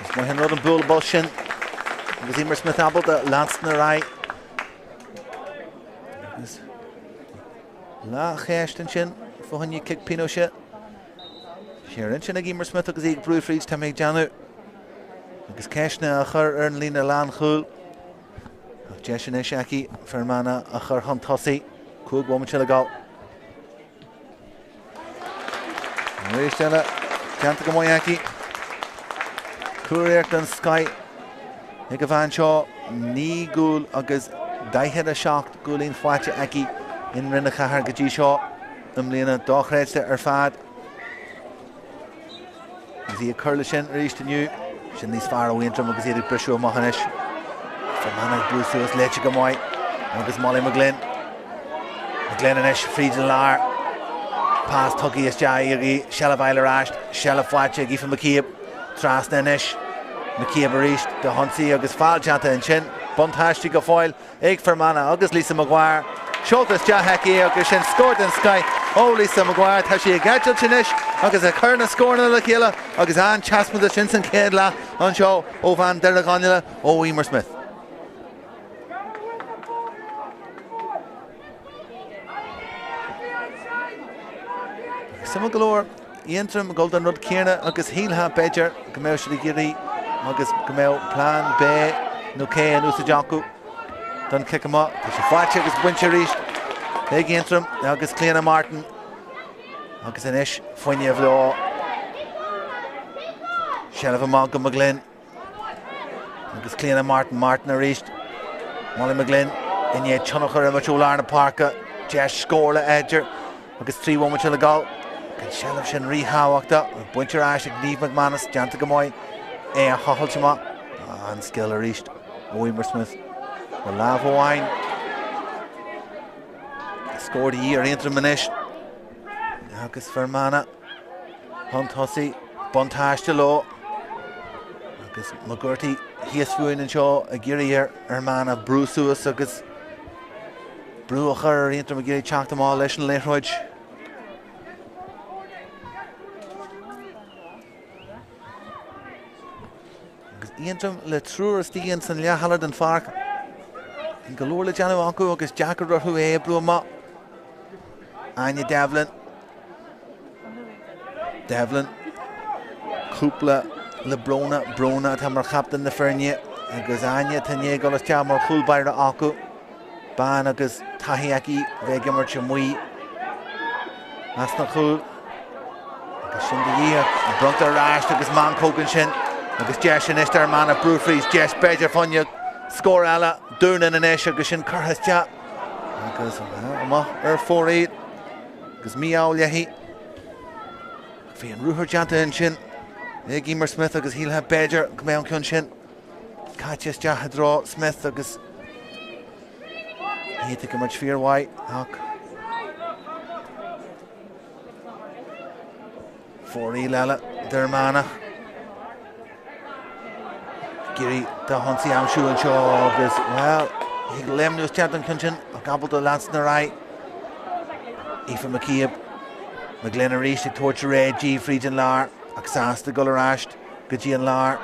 Is maith an rud an bualadh bos sin agus Emer Smith ábalta leanstan ar aghaidh. Agus leathcheist ansin fá choinne cic pionóis. Sé ar intinn ag Emer Smith agus í ag brú fríd, tá mé ag déanamh. Agus ceisteanna á chur ar an líne lánchúil. Ach deis anois aici Fear Manach a chur chun tosaigh. 5 bhomaite le gabháil. Arís eile, déanta go maith aici. Curiarracht den scoith ag an bhean seo. 9 gcúl agus 47 gcúilín faighte aici in Roinn 4 go dtí seo i mbliana. Dochreidte ar fad. Agus í ag cur leis sin arís inniu. Sin níos fearr ó Aontroim agus iad ag briseadh amach anois. Fear Manach ag brú suas léite go maith agus Molly McGlynn. McGlynn anois fríd an lár. Pas tugtha isteach aici, seilbh a fháil ar ais, seilbh faighte ag Aoife McCabe. Trasna anois. McCabe arís do hionsaí agus feall déanta ansin. Buntáiste go fóill ag Fear Manach agus Lisa Maguire seolta isteach aici agus sin scór den scoith ó Lisa Maguire. Tá sí ag eitilt anois agus ag cur na scóranna le chéile agus an-taispeántas sin san chéad leath anseo ó bhean Doire Dhonnaile ó Emer Smith. Suimiúil go leor, Aontroim ag dul don rud céanna agus shílfeá b'fhéidir go mbeadh siad ag iarraidh agus go mbeadh plean B nó C in úsáid acu don chic amach. Tá sé faighte agus bainte arís. Ag Aontroim agus Clíona Martin agus anois fuinneamh leo. Seilbh amach go McGlynn agus Clíona Martin, Martin arís. Molly McGlynn i ndiaidh tionchar a imirt ó lár na páirce, deis scór le Eidir agus 3 bhomaite le gabháil. An seilbh sin ríthábhachtach, bainte ar ais ag Niamh McManus, déanta go maith é a thochailt amach. An scil arís ó Emer Smith le lámh amháin. Scór de dhíth ar Aontroim anois agus Fear Manach chun tosaigh, buntáiste leo agus McGourty thíos fúinn anseo ag iarraidh ar Fhear Manach brú suas agus brú a chur ar Aontroim ag iarraidh teacht amach leis an liathróid. Agus Aontroim le triúr istigh ins an leath eile den pháirc. Bíonn go leor le déanamh acu agus deacair orthu é a oibriú amach. Áine Devlin. Devlin. Cúpla le Bróna. Bróna atá mar chaptaen na foirne agus Áine atá i ndiaidh dul isteach mar chúl báire acu. Bean agus taithí aici bheith ag imirt amuigh as na cúil. Agus sin de dhíth, bronnta ar ais agus meancóg ansin agus deis anois d'Fhear Manach brú fríd, deis b'fhéidir fá choinne scór eile, Doonan anois agus sin curtha isteach agus amach ar fóraoil agus mí-ádh léi. Bhí an ruathar déanta ansin ag Emer Smith agus shílfeá b'fhéidir go mbeadh an ceann sin Caite isteach i dtreo Smith agus iad ag imirt fíormhaith ach fóraoil eile d'Fhear Manach. Ag iarraidh dá hionsaí a aimsiú anseo agus, bhuel, ag léimniú isteach don cheann sin ach ábalta leanstan ar aghaidh. Aoife McCabe, McGlynn arís ag tabhairt réidh di fríd an lár ach sásta dul ar ais go dtí an lár.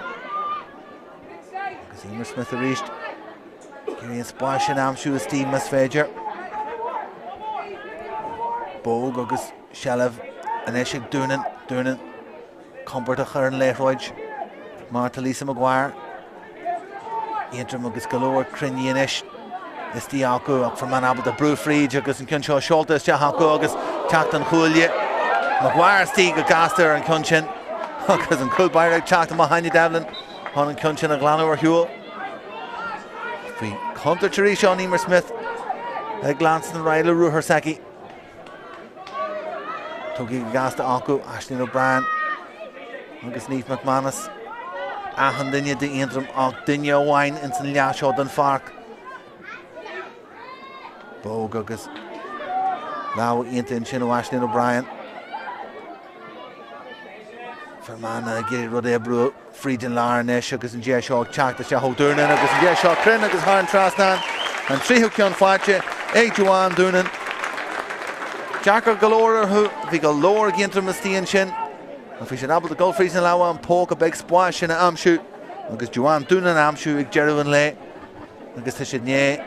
Agus Emer Smith arís. Ag iarraidh an spás sin a aimsiú istigh más féidir. Bog agus seilbh anois ag Doonan. Doonan compordach ar an liathróid. Mar tá Lisa Maguire. Aontroim agus go leor cruinnithe anois istigh acu ach Fear Manach ábalta brú fríd agus an ceann seo seolta isteach acu agus teacht an chúil. Maguire istigh go gasta ar an ceann sin agus an cúl báire ag teacht amach Áine Devlin chun an ceann sin a ghlanadh ar shiúl. Bhí contúirt arís ann Emer Smith ag leanstan ar aghaidh le ruathar s'aici. Tugtha go gasta acu, Aisling O'Brien agus Niamh McManus. Achan duine d'Aontroim ach duine amháin ins an leath seo den pháirc. Bog agus lámh iontach ansin ó Aisling O'Brien. Fear Manach ag iarraidh rud a oibriú. Fríd an lár anois agus an deis seo ag teacht isteach ó Doonan agus an deis seo cruinn agus thar an trasnán. An tríú ceann faighte ag Joanne Doonan. Deacair go leor orthu, bhí go leor ag Aontroim istigh ansin. Ach bhí siad ábalta dul fríd na lámha an póca beag spáis sin a aimsiú agus Joanne Doonan a aimsiú ag deireadh an lae agus tá siad i ndiaidh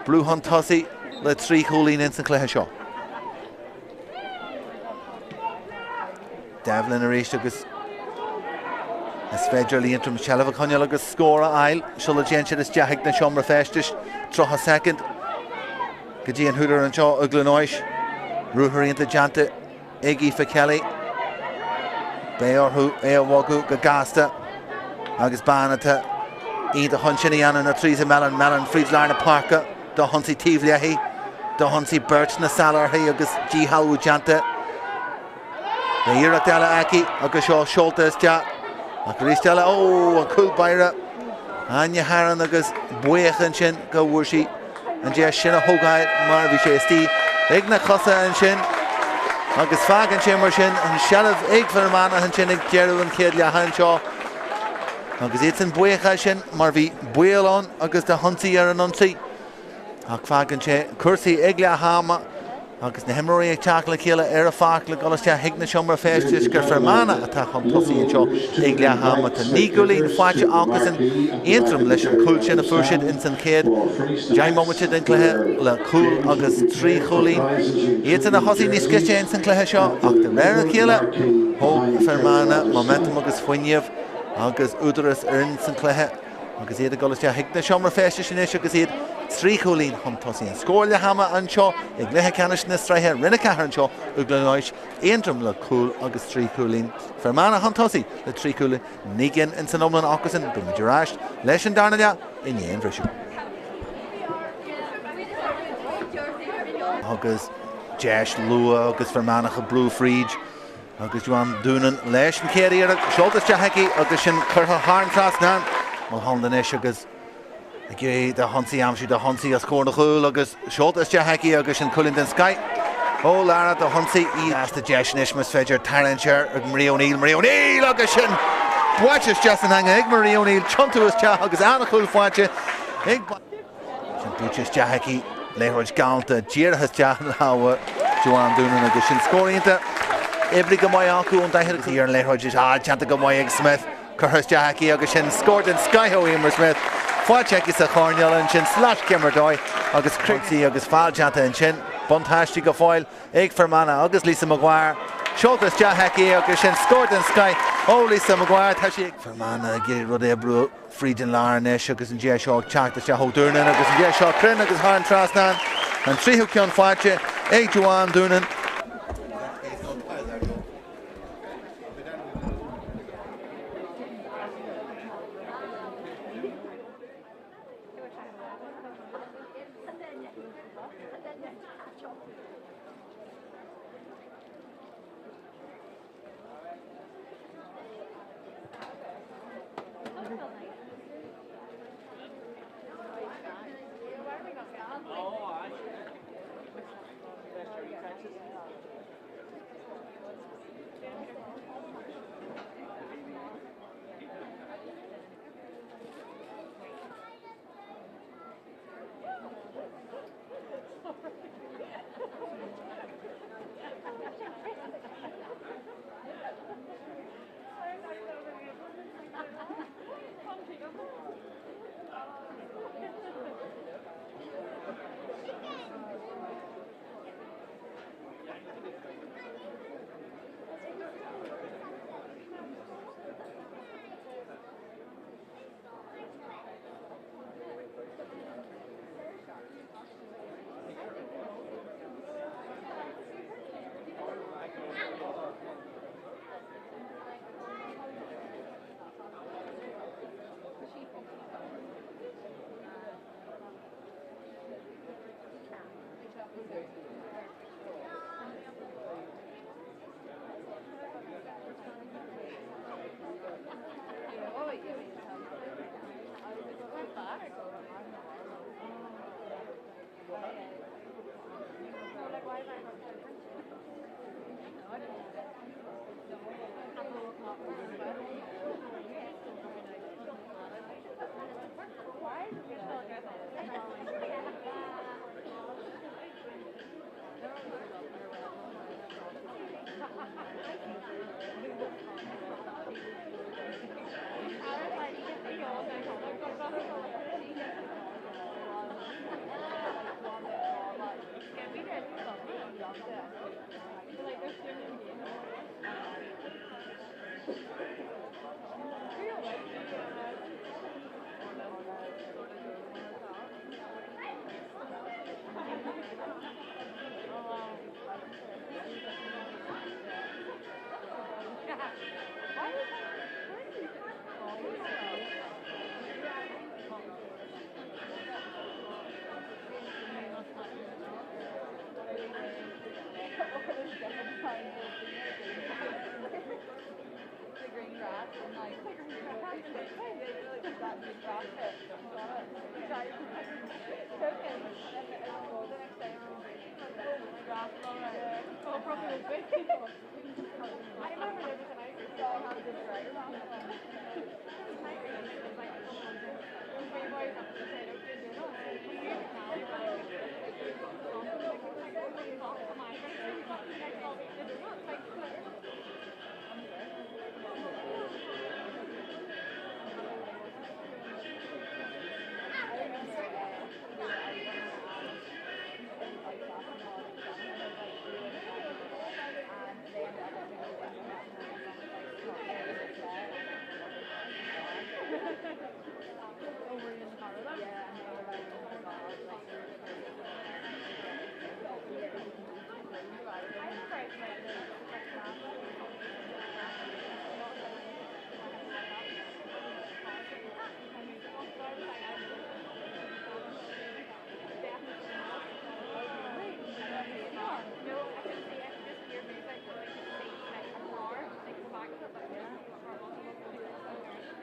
brú chun tosaigh le 3 chúilín ins an chluiche seo. Devlin arís agus is féidir le Aontroim seilbh a choinneáil agus scór a fháil sula dtéann siad isteach ag na seomra feistis 30 soicind go dtí an húdar anseo i gCluain Eois. Ruathar iontach déanta ag Aoife Kelly. Beidh orthu é a bhogadh go gasta agus bean atá iontach chun sin a dhéanamh ná Teresa Mellon. Mellon fríd lár na páirce d'ionsaí taobh léi, d'ionsaí beirt na sála uirthi agus díshealbhú déanta. Beidh iarracht eile aici agus seo seolta isteach ach arís eile, ó, an cúl báire, Áine Herron agus buíoch ansin go bhfuair sí an deis sin a thógáil mar bhí sé istigh ag na cosa ansin agus fágann sé mar sin an seilbh ag Fear Manach ansin ag deireadh an chéad leatha anseo agus iadsan buíoch as sin mar bhí baol ann agus de hionsaí ar an ionsaí. Ach fágann sé cúrsaí ag leath ama agus na himreoirí ag teacht le chéile ar an pháirc le dul isteach chuig na seomra feistis gur Fear Manach atá chun tosaigh anseo ag leath ama. Tá 9 gcúilín faighte acusan, Aontroim leis an chúl sin a fuair siad ins an chéad 10 mbomaite den chluiche le cúl agus 3 chúilín. Iadsan a thosaigh níos gaiste ins an chluiche seo ach de réir a chéile thóg Fear Manach momentum agus fuinneamh agus údaras ins an chluiche. Agus iad ag dul isteach chuig na seomra feistis anois agus iad 3 chúilín chun tosaigh. An scór leath ama anseo i gcluiche ceannais na sraithe Roinn 4 anseo i gCluain Eois, Aontroim le cúl agus 3 chúilín. Fear Manach chun tosaigh le 3 chúilín, 9 gcinn ins an iomlán acusan. Beidh muid ar ais leis an darna leath i ndiaidh an bhriseadh. Agus deis luath agus Fear Manach ag brú fríd. Agus Joanne Doonan leis an chéad iarracht, seolta isteach aici agus sin curtha thar an trasnán. Mulholland anois agus ag iarraidh d'ionsaí a aimsiú, d'ionsaí os comhair na gcúl agus seolta isteach aici agus sin cúilín den scoith ó Lara d'ionsaí í. Lasta deis anois más féidir tarraingt air ag Marie O'Neill, Marie O'Neill agus sin buailte isteach san eangach ag Marie O'Neill, tiontú isteach agus an-chúl faighte ag. Sin buailte isteach aici, liathróid galánta díreach isteach i lámha Joanne Doonan agus sin scór iontach. Oibrithe go maith acu ón daichead agus ar an liathróid is déanta go maith ag Smith. Curtha isteach aici agus sin scór den scoith ó Emer Smith. Faighte aici sa choirnéal ansin, slat-chéim ar dóigh agus criosaí agus feall déanta ansin. Buntáiste go fóill ag Fear Manach agus Lisa Maguire. Seolta isteach aici agus sin scór den scoith ó Lisa Maguire. Tá sí ag Fear Manach ag iarraidh rud a oibriú. fríd an lár anois agus an deis seo ag teacht isteach ó Doonan agus an deis seo cruinn agus thar an trasnán. An tríú ceann faighte ag Joanne Doonan.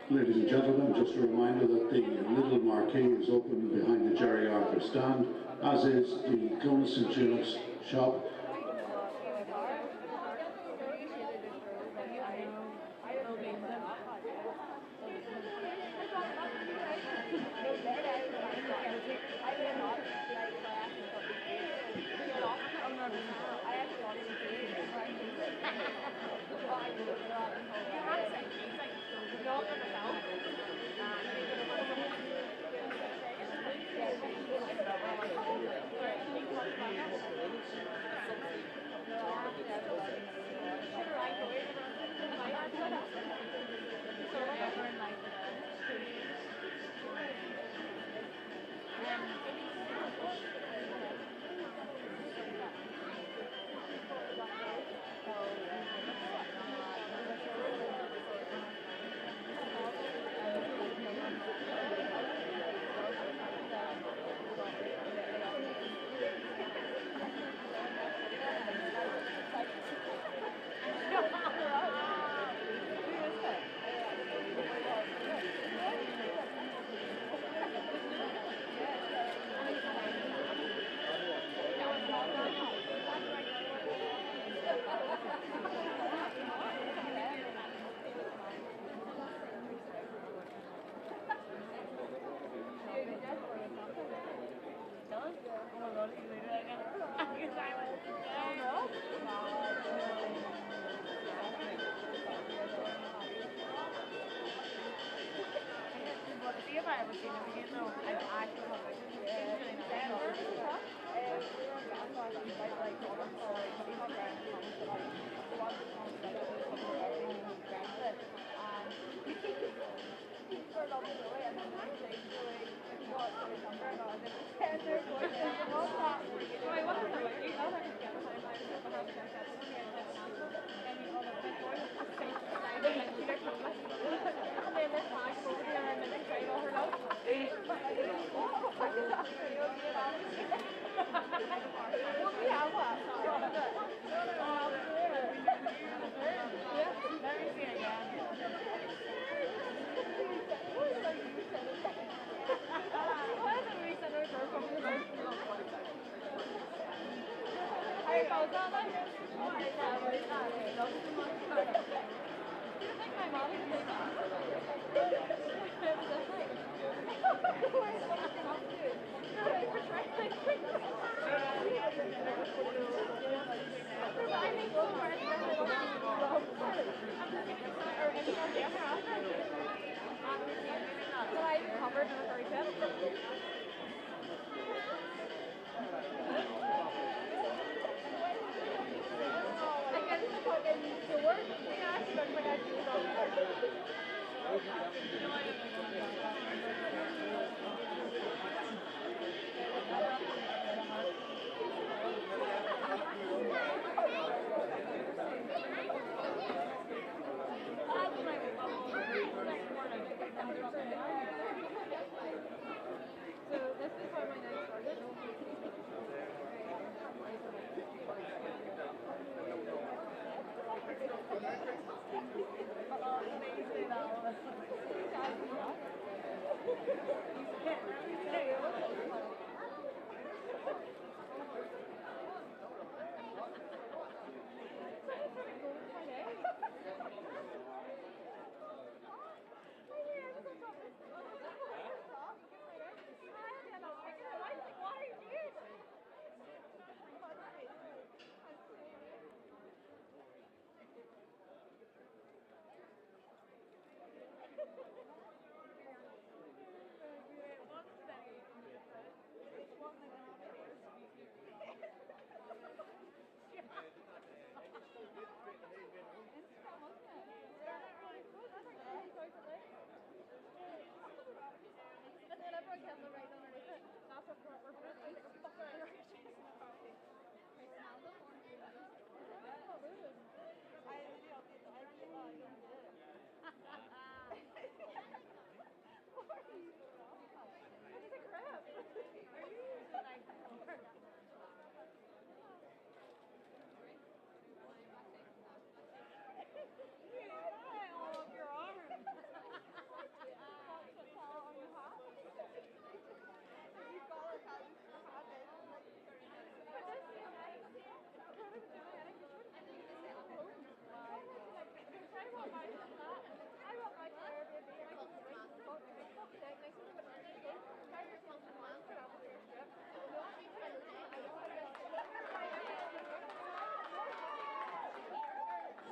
Ladies and gentlemen, just a reminder that the Lidl marquee is open behind the Jerry Arthur stand, as is the Clonus St. Junos shop.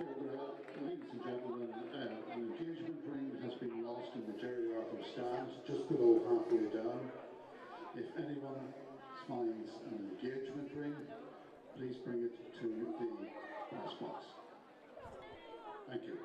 Fógra, ladies and gentlemen, uh, an engagement ring has been lost in the Jerry Arthur stand just below halfway down. If anyone finds an engagement ring, please bring it to the press box. Thank you.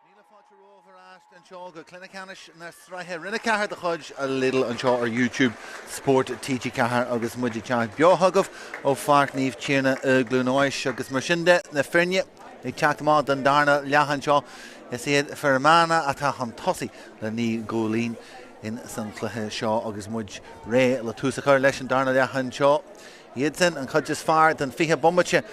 Míle fáilte romhaibh ar ais anseo go Cluiche Ceannais na Sraithe Roinn 4 de chuid Lidl anseo ar YouTube Sport TG4 agus muid ag teacht beo chugaibh ó Pháirc Naomh Tiarna i gCluain Eois agus mar sin de na foirne ag teacht amach don darna leath anseo is iad Fear Manach atá chun tosaigh le 9 gcúilín in san chluiche seo agus muid réidh le tús a chur leis an darna leath anseo. Iadsan an chuid is fearr den 20 bomaite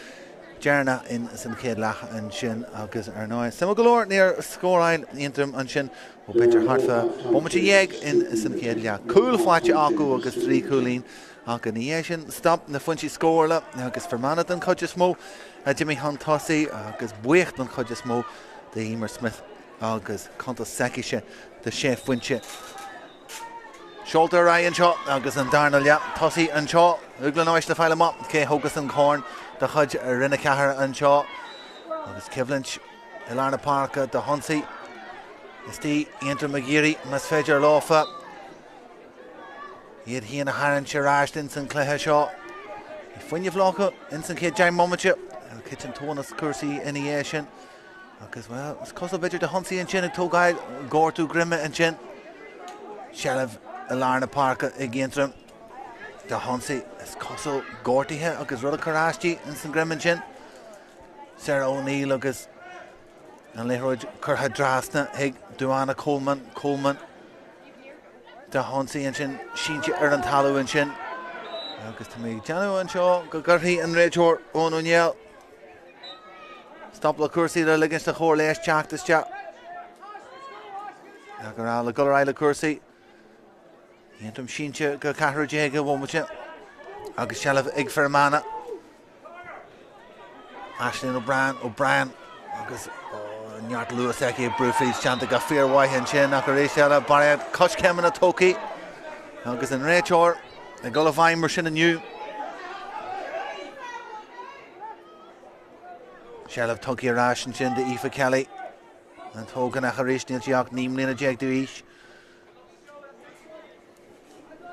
deireanach in san chéad leath ansin agus ar ndóigh suimiúil go leor níor scóráil Aontroim ansin ó b'fhéidir thart fá bomaite dhéag in san chéad leath. Cúl faighte acu agus 3 chúilín ach ina dhiaidh sin stop na foinsí scórála agus Fear Manach den chuid is mó a d'imigh chun tosaigh agus buíoch den chuid is mó d'Emer Smith agus cuntas s'aicise de 6 phointe. Seolta ar aghaidh anseo agus an darna leath tosaithe anseo i gCluain Eois le fáil amach cé thógas an corn de chuid Roinn 4 anseo agus coimhlint i lár na páirce do hionsaí istigh Aontroim ag iarraidh más féidir leofa iad féin a tharraingt ar ais ins an cluiche seo. Bhí fuinneamh leofa ins an chéad 10 mbomaite, thit an tóin as cúrsaí ina dhiaidh sin. Agus, bhuel, is cosúil b'fhéidir do hionsaí ansin ag tógáil gortú greime ansin. Seilbh i lár na páirce ag Aontroim do hionsaí. Is cosúil gortaithe agus rud ag cur as di ins an greim ansin. Sarah O'Neill agus an liathróid curtha trasna chuig Duana Coleman. Coleman do hionsaí ansin, sínte ar an talamh ansin. Agus tá mé ag déanamh anseo go gcuirfidh an réiteoir Eoin Ó Néill Stop le cúrsaí le ligint do chóir leighis teacht isteach. Ach ar le dul ar aghaidh le cúrsaí. Aontroim sínte go 14ú bhomaite agus seilbh ag Fear Manach. Aisling O'Brien, O'Brien agus neart luas aici ag brú fríd déanta go fíormhaith ansin ach arís eile barraíocht coiscéimeanna tógtha agus an réiteoir ag dul i bhfeidhm mar sin inniu. Seilbh tugtha ar ais ansin d'Aoife Kelly. An t-ógánach arís, níl sí ach 19 mbliana d'aois.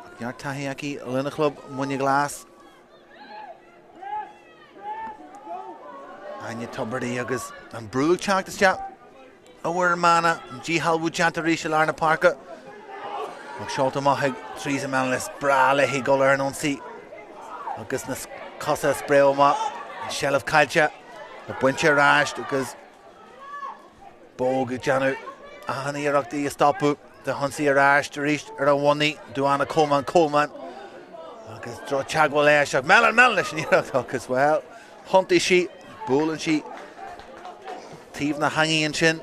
Ach neart taithí aici lena chlub Muine Glas. Áine Tubridy agus an brú ag teacht isteach. Ó Fhear Manach, an díshealbhú déanta arís i lár na páirce. Ach seolta amach ag Teresa Menelaus, breá léi dul ar an ionsaí agus na cosa ag spréadh amach. An seilbh caillte, bainte ar ais agus Bogue ag déanamh. An-iarracht í a stopadh. D'ionsaí ar ais arís ar a bhonnaí, Duana Coleman, Coleman agus droch-teagmháil leis ach Mellon, Mellon leis an iarracht agus, bhuel, thiontaigh sí, buaileann sí taobh na heangaí ansin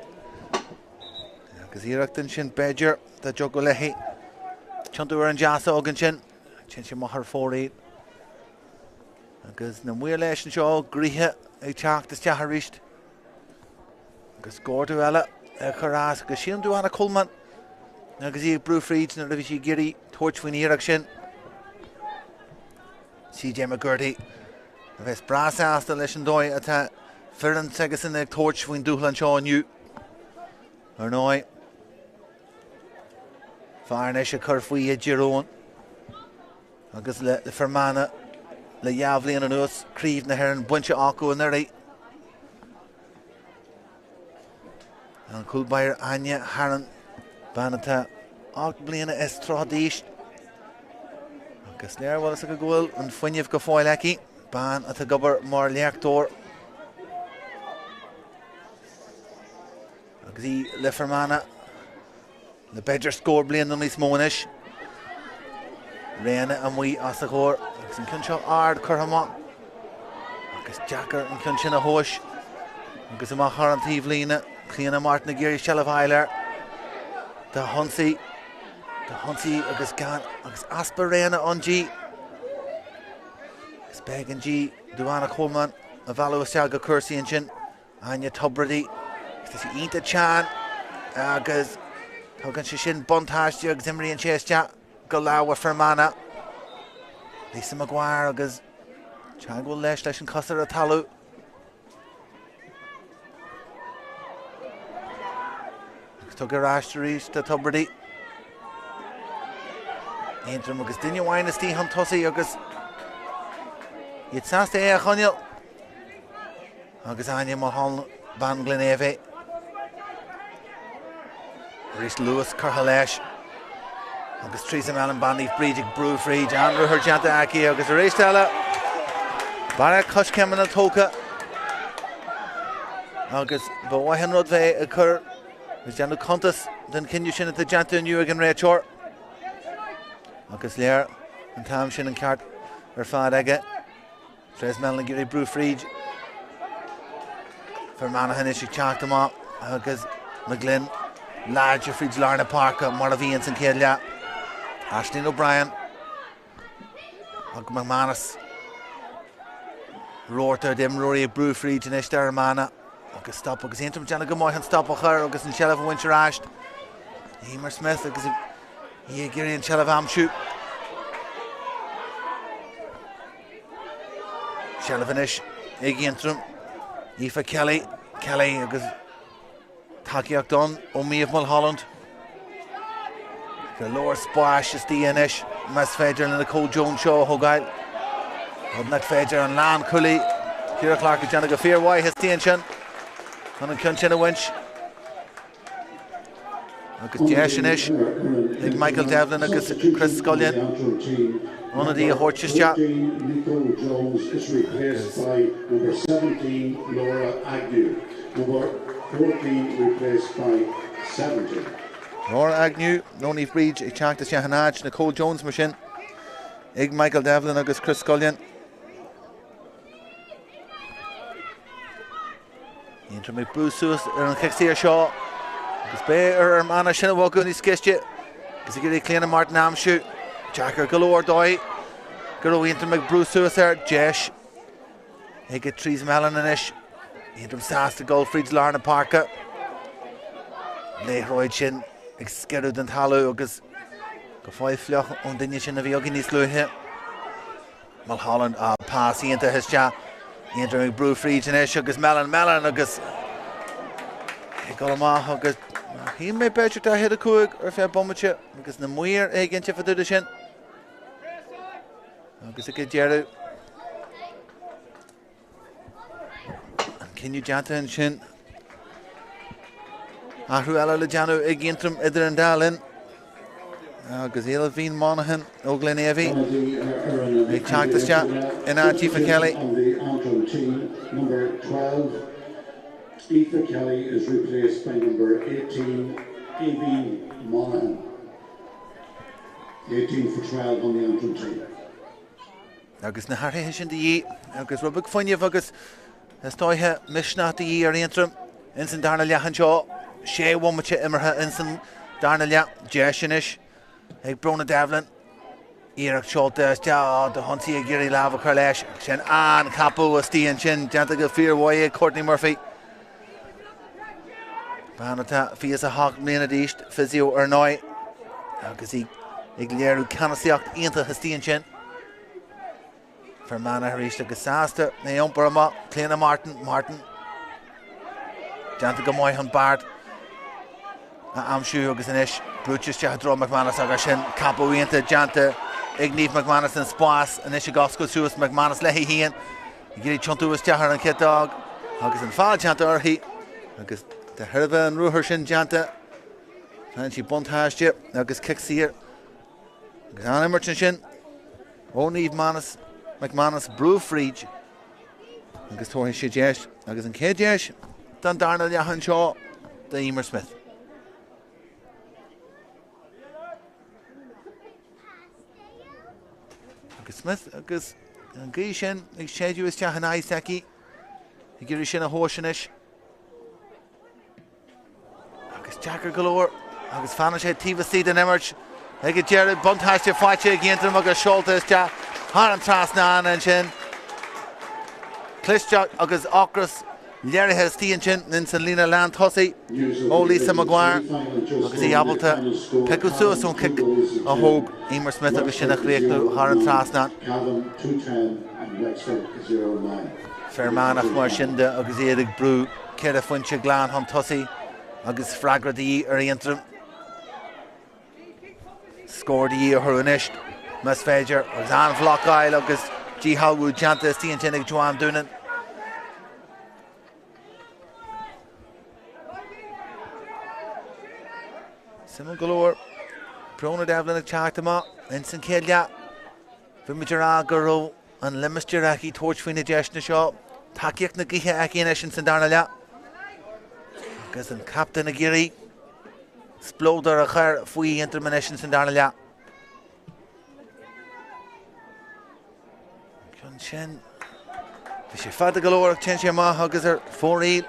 agus iarracht ansin b'fhéidir dá dtiocfadh léi tiontú ar an deasóg ansin, téann sé amach ar fóraoil agus na maoir leis anseo, gaoth ag teacht isteach arís. Agus gortú eile ag cur as agus sílim Duana Coleman agus í ag brú fríd nuair a bhí sí ag iarraidh tabhairt faoin iarracht sin. CJ McGurty a bheas breá sásta leis an dóigh atá foireann s'aigesan ag tabhairt faoin dúshlán seo inniu. Ar ndóigh, fear anois ag cur faoi i dTír Eoghain. Agus le Fear Manach le dhá bhliain anuas, Craobh na hÉireann bainte acu anuraidh. An cúl báire Áine Herron, bean atá 8 mbliana is 30 d'aois. Agus léir bhfuil fhios acu go bhfuil an fuinneamh go fóill aici, bean atá ag obair mar léachtóir. Agus í le Fear Manach. Le b'fhéidir scór bliain nó níos mó anois. Réanna amuigh os a chomhair agus an ceann seo ard curtha amach agus deacair an ceann sin a thomhais agus amach thar an taobhlíne. Clíona Martin ag iarraidh seilbh a fháil air. D'ionsaí, d'ionsaí agus gan agus easpa Réanna ann di. Is b'éigean di Duana Coleman a mhealladh isteach go cúrsaí ansin. Áine Tubridy, tá sí iontach teann agus tugann sé sin buntáiste agus imríonn sé isteach go lámha Fear Manach. Lisa Maguire agus teagmháil leis leis an cos ar an talamh. Agus tugtha ar ais arís do Tubridy. Aontroim agus duine amháin istigh chun tosaigh agus iad sásta é a choinneáil. Agus Áine Mulholland, bean Ghleann Fhobhaigh. Arís luas curtha leis. Agus Teresa Mellon, bean Naomh Bríd ag brú fríd. An-ruathar déanta aici agus arís eile barra coiscéimeanna tógtha. Agus ba mhaith an rud bheith ag cur agus déanamh cuntas den chinneadh sin atá déanta inniu ag an réiteoir. Agus léir an t-am sin an ceart ar fad aige. Therese Mellon ag iarraidh brú fríd. Fear Manach anois ag teacht amach agus McGlynn láidir fríd lár na páirce mar a bhí ins an chéad leath. Aisling O'Brien agus McManus. Rabharta d'imreoirí ag brú fríd anois d'Fhear Manach agus stop agus Aontroim déanamh go maith an stop a chur agus an tseilbh a bhaint ar ais. Emer Smith agus í ag iarraidh an tseilbh a aimsiú. Seilbh anois ag Aontroim. Aoife Kelly, Kelly agus tacaíocht ann ó Méabh Mulholland. Go leor spáis istigh anois más féidir le Nicole Jones seo a thógáil. Rud nach féidir an lánchúlaí Ciara Clarke ag déanamh go fíormhaith istigh ansin chun an ceann sin a bhaint. Agus deis anois ag Michael Devlin agus Chris Scullion ionadaí a thabhairt isteach. Nicole Jones is replaced by number 17 Laura Agnew. Number 14 replaced by 17. Laura Agnew, ó Naomh Bríd ag teacht isteach in áit Nicole Jones mar sin ag Michael Devlin agus Chris Scullion. Aontroim ag brú suas ar an chic saor seo agus beidh ar Fhear Manach sin a bhogadh níos gaiste agus ag iarraidh Clíona Martin a aimsiú. Deacair go leor dóibh go raibh Aontroim ag brú suas air. Deis ag Therese Mellon anois. Aontroim sásta dul fríd lár na páirce. Liathróid sin ag sciorradh den talamh agus go fóill fliuch ón duine sin a bhí againn níos luaithe. Mulholland, ah, pas iontach isteach. Aontroim ag brú fríd anois agus Mellon, Mellon agus ag dul amach agus shíl mé b'fhéidir 45 ar feadh bomaite agus na maoir éiginnte fá dtaobh de sin. Agus ag an deireadh An cinneadh déanta ansin. Athrú eile le déanamh ag Aontroim idir an dá linn. Agus Aoibhín Monaghan ó Ghleann Fhobhaigh ag teacht isteach in áit Aoife Kelly. Number 12, Aoife Kelly is replaced by number 18. Aoibhín Monaghan. 18 for 12 on the Antrim team. Agus na hathruithe sin de dhíth agus rud beag fuinnimh agus is dóiche misneach de dhíth ar Aontroim ins an darna leath anseo. Sé bhomaite imeartha ins an darna leath. Deis anois ag Bróna Devlin. Iarracht seolta isteach do hionsaí ag iarraidh lámh a chur leis. Sin an-chapadh istigh ansin, déanta go fíormhaith ag Courtney Murphy. Bean atá 28 mbliana d'aois, physio ar ndóigh, agus í ag léiriú ceannasaíocht iontach istigh ansin. Fear Manach arís agus sásta é a iompar amach. Clíona Martin, Martin déanta go maith an beart a aimsiú agus anois brúite isteach i dtreo McManus agus sin capadh iontach déanta ag Niamh McManus an spás anois ag oscailt suas McManus léi féin ag iarraidh tiontú isteach ar an chiotóg agus an feall déanta uirthi agus de thairbhe an ruathar sin déanta faigheann sí buntáiste agus cic saor Agus an-imirt ansin ó Niamh Manus, McManus brú fríd agus tabharfaidh sé deis agus an chéad deis don darna leath anseo do Emer Smith. Agus Smith agus an ghaoth sin ag séideadh isteach in aghaidh s'aici ag iarraidh sin a thomhais anois. Agus deacair go leor agus fanann sé taobh istigh den imirt ag an deireadh. Buntáiste faighte ag Aontroim agus seolta isteach thar an trasnán ansin. Clisteacht agus ocras léirithe istigh ansin ins an líne lán tosaigh ó Lisa Maguire agus í ábalta piocadh suas ón chic a thóg Emer Smith agus sin a chríochnú thar an trasnán. Fear Manach mar sin de agus iad ag brú Ceithre phointe glan chun tosaigh agus freagra de dhíth ar Aontroim. Scór de dhíth orthu anois, más féidir, agus an-bhlocáil agus díshealbhú déanta istigh ansin ag Joanne Doonan. Suimiúil go leor, Bróna Devlin ag teacht amach ins an chéad leath. Bhí muid ag rá go raibh an limistéar aici tabhairt faoi na deiseanna seo. Tacaíocht na gaoithe aici anois ins an darna leath. Agus an captaen ag iarraidh spleodar a chur faoi Aontroim anois ins an darna leath. Ceann sin, bhí sé fada go leor ach téann sé amach agus ar fóraoil.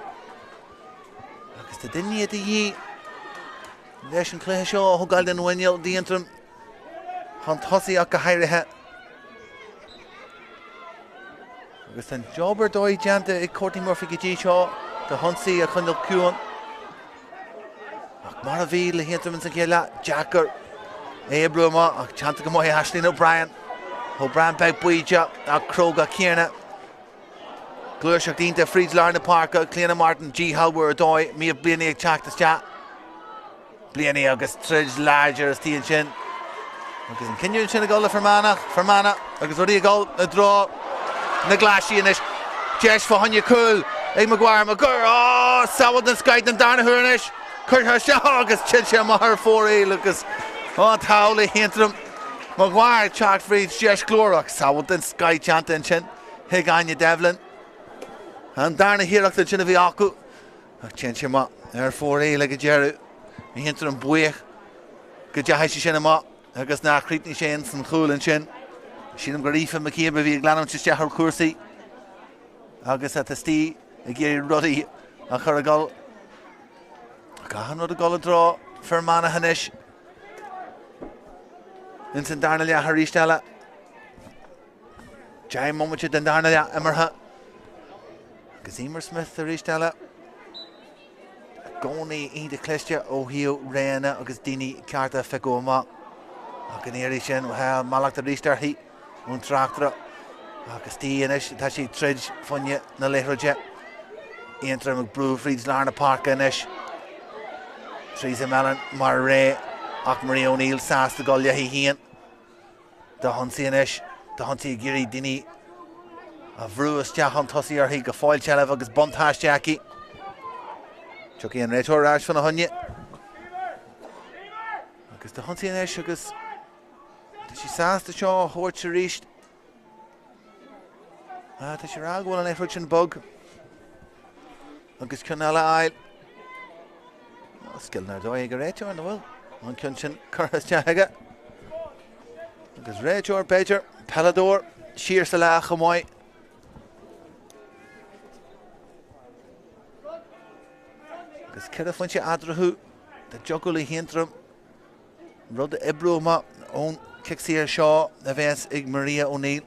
Agus tá duine de dhíth leis an chluiche seo a thógáil den mhuineál d'Aontroim. Chun tosaigh ach go háirithe. Agus tá an job ar dóigh déanta ag Courtney Murphy go dtí seo do hionsaí a choinneáil ciúin. Ach mar a bhí le hAontroim ins an chéad leath, deacair é a oibriú amach ach déanta go maith Aisling O'Brien. O'Brien beag baoideach ach cróga céanna. Gluaiseacht iontach fríd lár na páirce, Clíona Martin, díshealbhú ar dóigh, Méabh Blaney ag teacht isteach. Blaney agus troid láidir istigh ansin. Agus an cinneadh ansin ag dul le Fear Manach, Fear Manach agus rudaí ag dul i dtreo na glaisí anois. Deis fá choinne cúl ag Maguire, Maguire, oh, sábháil den scoith den darna huair anois. Curtha isteach agus téann sé amach ar fóraoil agus oh, an t-ádh le hAontroim. Maguire ag teacht fríd deis ghlórach, sábháil den scoith déanta ansin ag Áine Devlin. An darna hiarracht ansin a bhí acu. Ach téann sé amach ar fóraoil ag an deireadh. Aontroim buíoch go dteachaigh sé sin amach agus nár chríochnaigh sé ins an chúl ansin. Sílim gur Aoife McCabe a bhí ag leanúint isteach ar chúrsaí agus atá istigh ag iarraidh rudaí a chur ag dul. Achan rud ag dul i dtreo Fear Manach anois. Ins an darna leath arís eile. 10 mbomaite den darna leath imeartha. Agus Emer Smith arís eile. I gcónaí iontach cliste ó thaobh roghanna agus daoine cearta a phiocadh amach. Ach an iarraidh sin, bhuel, mallacht arís uirthi ón tráchtaire. Agus di anois, tá sí ag troid fá choinne na liathróide. Aontroim ag brú fríd lár na páirce anois. Teresa Mellon mar rogha ach Marie O'Neill sásta dul léi féin. Do hionsaí anois, do hionsaí ag iarraidh daoine a bhrú isteach chun tosaigh uirthi go fóill seilbh agus buntáiste aici. Tiocfaidh an réiteoir ar ais fána choinne. Agus do hionsaí anois agus tá sí sásta seo a thabhairt arís. Ah, tá sé ag rá go bhfuil an liathróid sin bog. Agus ceann eile a fháil. Scileanna ar dóigh ag an réiteoir, nach bhfuil? An ceann sin curtha isteach aige. Agus réiteoir, b'fhéidir, peileadóir, siar sa leath chomh maith. Agus 4 phointe eatarthu, dá dtiocfadh le hAontroim rud a oibriú amach ón cic saor seo a bheas ag Maria O'Neill.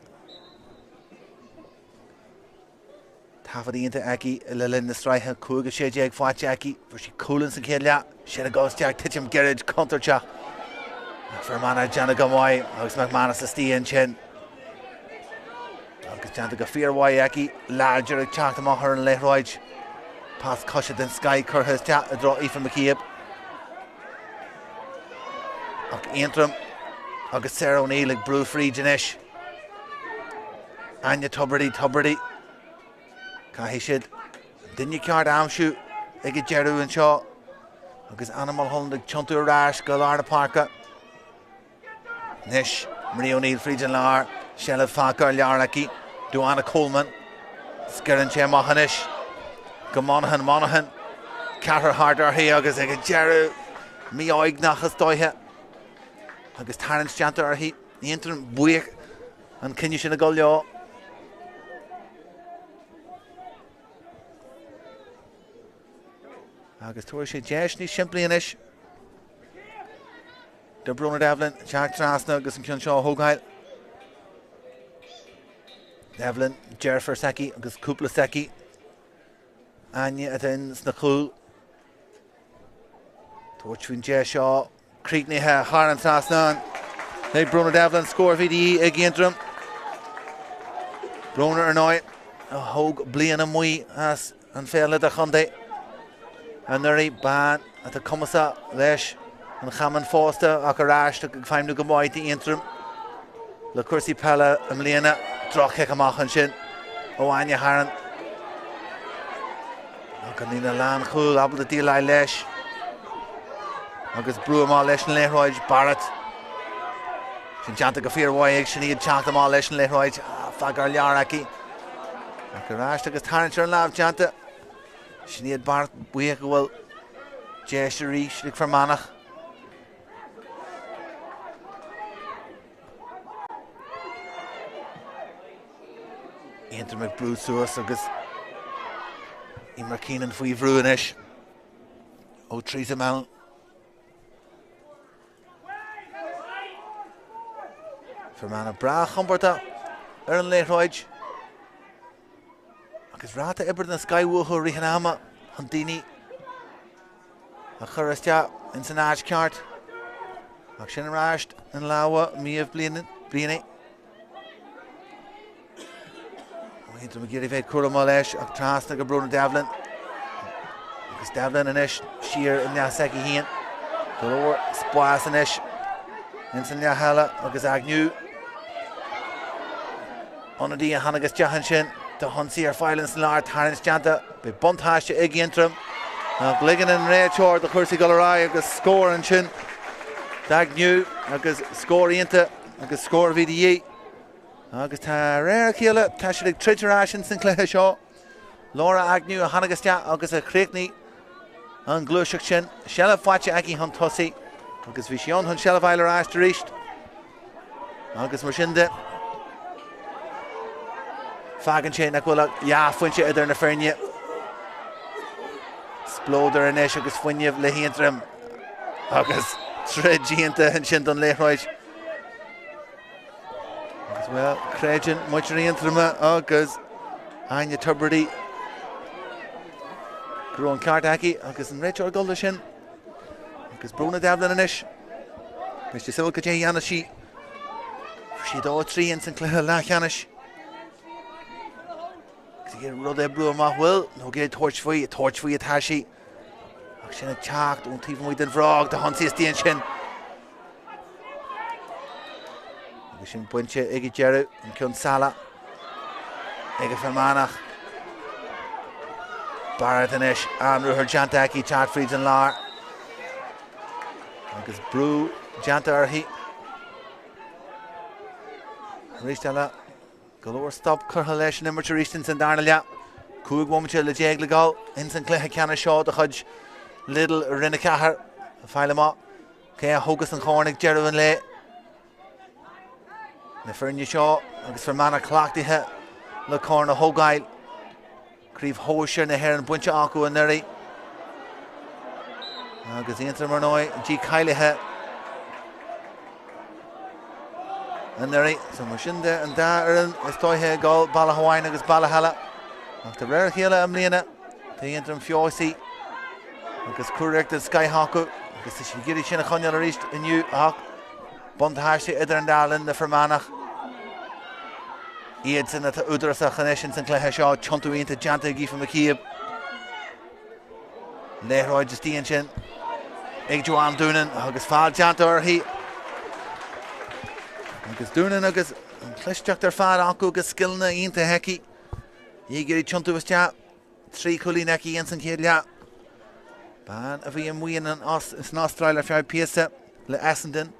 Taifead iontach aici le linn na sraithe, 5 16 faighte aici, fuair sí cúl ins an chéad leath, sin ag dul isteach, titim gairid contúirteach. Fear Manach ag déanamh go maith agus McManus istigh ansin. Agus déanta go fíormhaith aici, láidir ag teacht amach ar an liathróid. Pas coise den scoth curtha isteach i dtreo Aoife McCabe. Ach Aontroim agus Sarah O'Neill ag brú fríd anois. Áine Tubridy, Tubridy. Caithfidh siad an duine ceart a aimsiú ag an deireadh anseo agus Anna Mulholland ag tiontú ar ais go lár na páirce. Anois Marie O'Neill fríd an lár, seilbh fágtha ar lár aici Duana Coleman. Sciorrann sé amach anois go Monaghan, Monaghan. Ceathrar thart uirthi agus ag an deireadh mífhoighneach is dóiche agus tarraingt déanta uirthi. Aontroim buíoch an cinneadh sin ag dul leo. Agus tabharfaidh sé deis níos simplí anois do Bróna Devlin teacht trasna agus an ceann seo a thógáil. Devlin, deirfiúr s'aici agus cúpla s'aici. Áine atá in sna cúil. Tabhairt faoin deis seo críochnaithe thar an trasnán ag Bróna Devlin, scór a bhí de dhíth ag Aontroim. Bróna ar ndóigh a thóg bliain amuigh as an pheil idirchontae anuraidh, bean atá cumasach leis an chamán fosta ach ar ais ag feidhmiú go maith d'Aontroim le cúrsaí peile i mbliana. Droch-chic amach ansin ó Áine Harron. Ach an líne lánchúil ábalta déileáil leis agus brú amach leis an liathróid, Barrett. Sin déanta go fíormhaith ag Sinéad teacht amach leis an liathróid. Fágtha ar lár aici. Ach ar ais agus tarraingt ar an lámh déanta. Sinéad Barrett buíoch go bhfuil deis arís ag Fear Manach. Aontroim ag brú suas agus Emer Keenan faoi bhrú anois ó Theresa Mallon. Fear Manach breá compordach ar an liathróid agus ráta oibre den scoth uathu i rith an ama chun daoine a chur isteach ins an áit ceart. Ach sin ar ais i lámha Méabh Blianaí. Aontroim ag iarraidh bheith cúramach leis ach trasna go Bróna Devlin. Agus Devlin anois siar i leath s'aici féin. Go leor spás anois ins an leath eile agus Agnew. Ionadaí a tháinig isteach ansin do hionsaí ar fáil ins an lár, tarraingt déanta, beidh buntáiste ag Aontroim ach ligeann an réiteoir do chúrsaí dul ar aghaidh agus scór ansin d'Agnew agus scór iontach agus scór a bhí de dhíth. Agus de réir a chéile tá siad ag troid ar ais ins an chluiche seo. Laura Agnew a tháinig isteach agus a chríochnaigh an ghluaiseacht sin. Seilbh faighte aici chun tosaigh agus bhí sí ann chun seilbh a fháil ar ais arís. Agus mar sin de, fágann sé nach bhfuil ach leathphointe idir na foirne. Spleodar anois agus fuinneamh le hAontroim agus troid iontach ansin don liathróid. Agus bhuel, creideann muintir Aontroma agus Áine Tubridy go raibh an ceart aici agus an réiteoir ag dul leis sin. Agus Bróna Devlin anois. Beidh sé suimiúil cad é a dhéanfaidh sí. Fuair sí 2-3 ins an cluiche leathcheannais. Agus ag iarraidh rud a oibriú amach bhfuil nó ag iarraidh tabhairt faoi, tabhairt faoi atá sí. Ach sin ag teacht ón taobh amuigh den bhrág do hionsaí istigh ansin. Agus sin bainte ag an deireadh, an ceann salach ag an Fear Manach. Barrett anois, an-ruathar déanta aici teacht fríd an lár. Agus brú déanta uirthi. Arís eile, Go leor stop curtha leis an imirt arís ins an darna leath. 15 bhomaite le dul ins an cluiche ceannais seo de chuid Lidl Roinn 4. Fáil amach cé a thógas an corn ag deireadh an lae. Na foirne seo agus Fear Manach cleachtaithe le corn a thógáil. Craobh Shóisir na hÉireann bainte acu anuraidh. Agus Aontroim ar ndóigh dícháilithe anuraidh. So mar sin de an dá fhoireann is dóiche ag dul bealach amháin agus bealach eile. Ach de réir a chéile i mbliana tá Aontroim feabhsaithe agus curiarracht den scoith acu agus tá siad ag iarraidh sin a choinneáil arís inniu ach buntáiste idir an dá linn do Fear Manach. Iadsan atá údarásach anois ins an chluiche seo, tiontú iontach déanta ag Aoife McCabe. Liathróid istigh ansin ag Joanne Doonan agus feall déanta uirthi. Agus Doonan agus an chlisteacht ar fad acu agus scileanna iontacha aici. Í ag iarraidh tiontú isteach. 3 chúilín aici ins an chéad leath. Bean a bhí amuigh san Astráil ar feadh píosa le Essendon.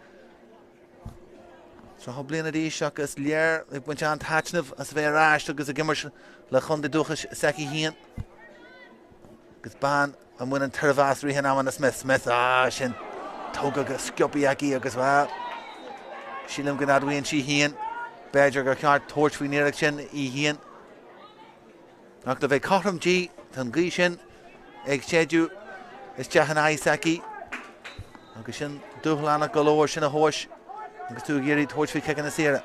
30 bliana d'aois ach is léir ag baint an-taitneamh as a bheith ar ais agus ag imirt le chontae dúchais s'aici féin. Agus bean a mbaineann tairbhe as rith an ama ná Smith. Smith, ah, sin tógtha go sciobtha aici agus bhuel, sílim go n-admhaíonn sí féin b'fhéidir gur cheart tabhairt faoin iarracht sin í féin. Ach le bheith cothrom di, tá an ghaoth sin ag séideadh isteach in aghaidh s'aici agus sin dúshlánach go leor sin a thomhais agus tú ag iarraidh tabhairt faoi chiceanna saora.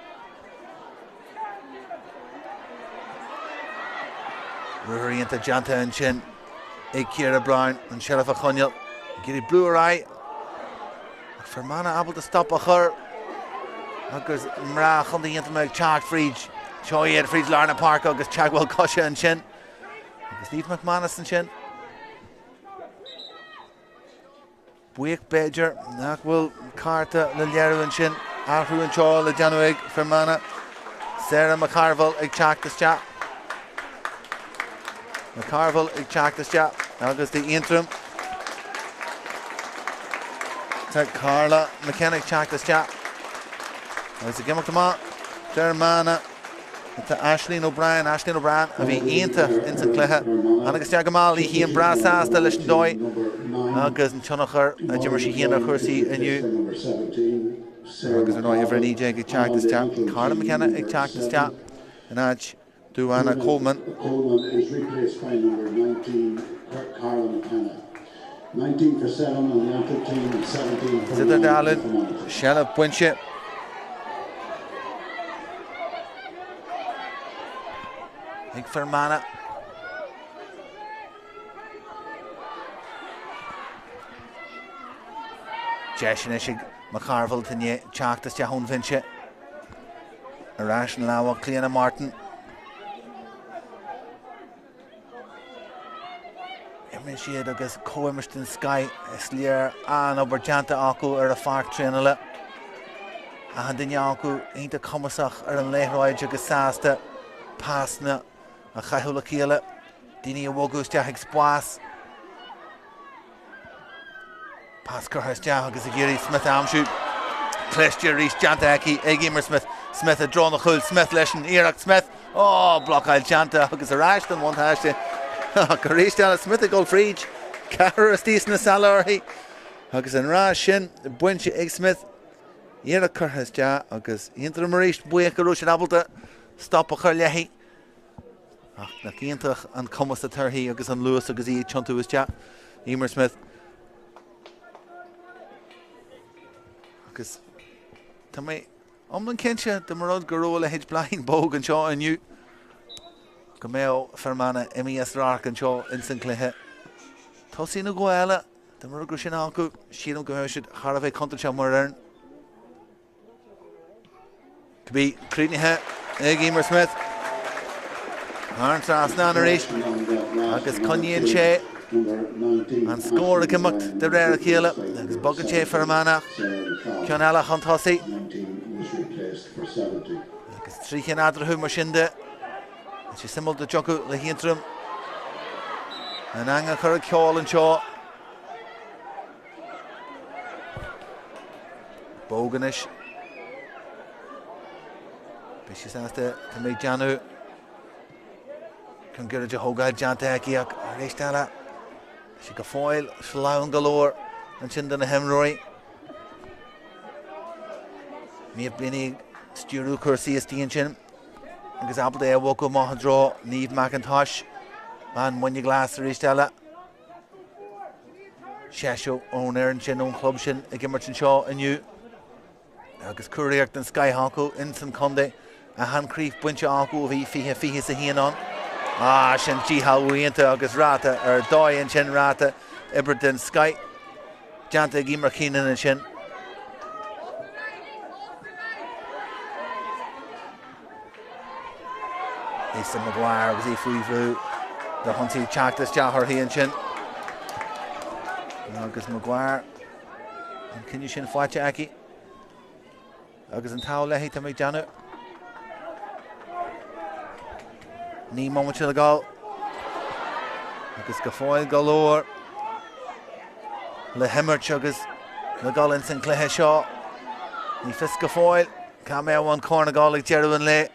Ruathar iontach déanta ansin ag Ciara Brown, an tseilbh a choinneáil, ag iarraidh brú ar aghaidh. Ach Fear Manach ábalta stop a chur agus mná Chontae Aontroma ag teacht fríd. Seo iad fríd lár na páirce agus teagmháil coise ansin. Agus Niamh McManus ansin. Buíoch b'fhéidir nach bhfuil cárta le léiriú ansin. Athrú anseo le déanamh ag Fear Manach. Sarah McCarville ag teacht isteach. McCarville ag teacht isteach agus d'Aontroim. Tá Carla McKenna ag teacht isteach agus ag imeacht amach d'Fhear Manach tá Aisling O'Brien, Aisling O'Brien a bhí iontach ins an cluiche. Tháinig isteach go mall í féin breá sásta leis an dóigh agus an tionchar a d'imir sí féin ar chúrsaí inniu. Agus ar ndóigh uimhir 19 ag teacht isteach, Carla McKenna ag teacht isteach in áit Duana Coleman. Coleman is replaced by number 19, Carla McKenna. 19 for 7 on the Antrim team and 17 for Idir 9 dá linn, for Fermanagh. seilbh bainte. Ag Fear Manach. Deis anois ag McCarville atá i ndiaidh teacht isteach ón bhinse. Ar ais in lámha Clíona Martin. Imríonn siad agus comhimirt den scoith. Is léir an-obair déanta acu ar an pháirc traenála. Achan duine acu iontach cumasach ar an liathróid agus sásta pasanna a chaitheamh le chéile. Daoine a bhogadh isteach ag spás. Pas curtha isteach agus ag iarraidh Smith a aimsiú. Cliste arís déanta aici ag Emer Smith. Smith i dtreo an chúil. Smith leis an iarracht. Smith! Ó, blocáil déanta agus ar ais don bhuntáiste. Ach arís eile Smith ag dul fríd. Ceathrar istigh sna sála uirthi. Agus an ráis sin bainte ag Smith. Iarracht curtha isteach agus Aontroim arís buíoch go raibh siad ábalta stop a chur léi. Ach nach iontach an cumas atá uirthi agus an luas agus í ag tiontú isteach. Emer Smith. Agus tá mé iomlán cinnte dá mba rud go raibh a leithéid Bláithín Bogue anseo inniu go mbeadh Fear Manach imithe as radharc anseo ins an chluiche. Tosaí nó dhó eile, dá mba rud go raibh sin acu, sílim go mbeadh siad thar a bheith contúirteach mar fhoireann. Cibé críochnaithe ag Emer Smith. Thar an trasnán arís agus coinníonn sé an scór ag imeacht de réir a chéile agus bogann sé Fear Manach ceann eile chun tosaigh. Agus 3 cheann eatarthu mar sin de. Tá sé suimiúil dá dtiocfadh le hAontroim an eang a chur ag ceol anseo. Bogue anois. Beidh sí sásta tá mé ag déanamh chun gairid a thógáil déanta aici ach arís eile. Tá sé go fóill sleamhain go leor ansin do na himreoirí. Niamh Blaney ag stiúradh cúrsaí istigh ansin agus ábalta é a bhogadh amach i dtreo Niamh McIntosh, bean Mhuine Glas arís eile. Seisear ón fhoireann sin, ón chlub sin ag imirt anseo inniu. Agus curaidh den scoith acu ins an contae, achan chraobh bainte acu ó bhí 2021 ann. Ah, sin díshealbhú iontach agus ráta ar dóigh ansin, ráta oibre den scoith déanta ag Emer Keenan ansin. Lisa Maguire agus í faoi bhrú de hionsaí teacht isteach uirthi ansin. Agus Maguire An cinneadh sin faighte aici agus an t-ádh léi, tá mé ag déanamh. 9 mbomaite le gabháil agus go fóill go leor le himirt agus le gabháil ins an gcluiche seo. Ní fios go fóill cá mbeadh an corn ag gabháil ag deireadh an lae.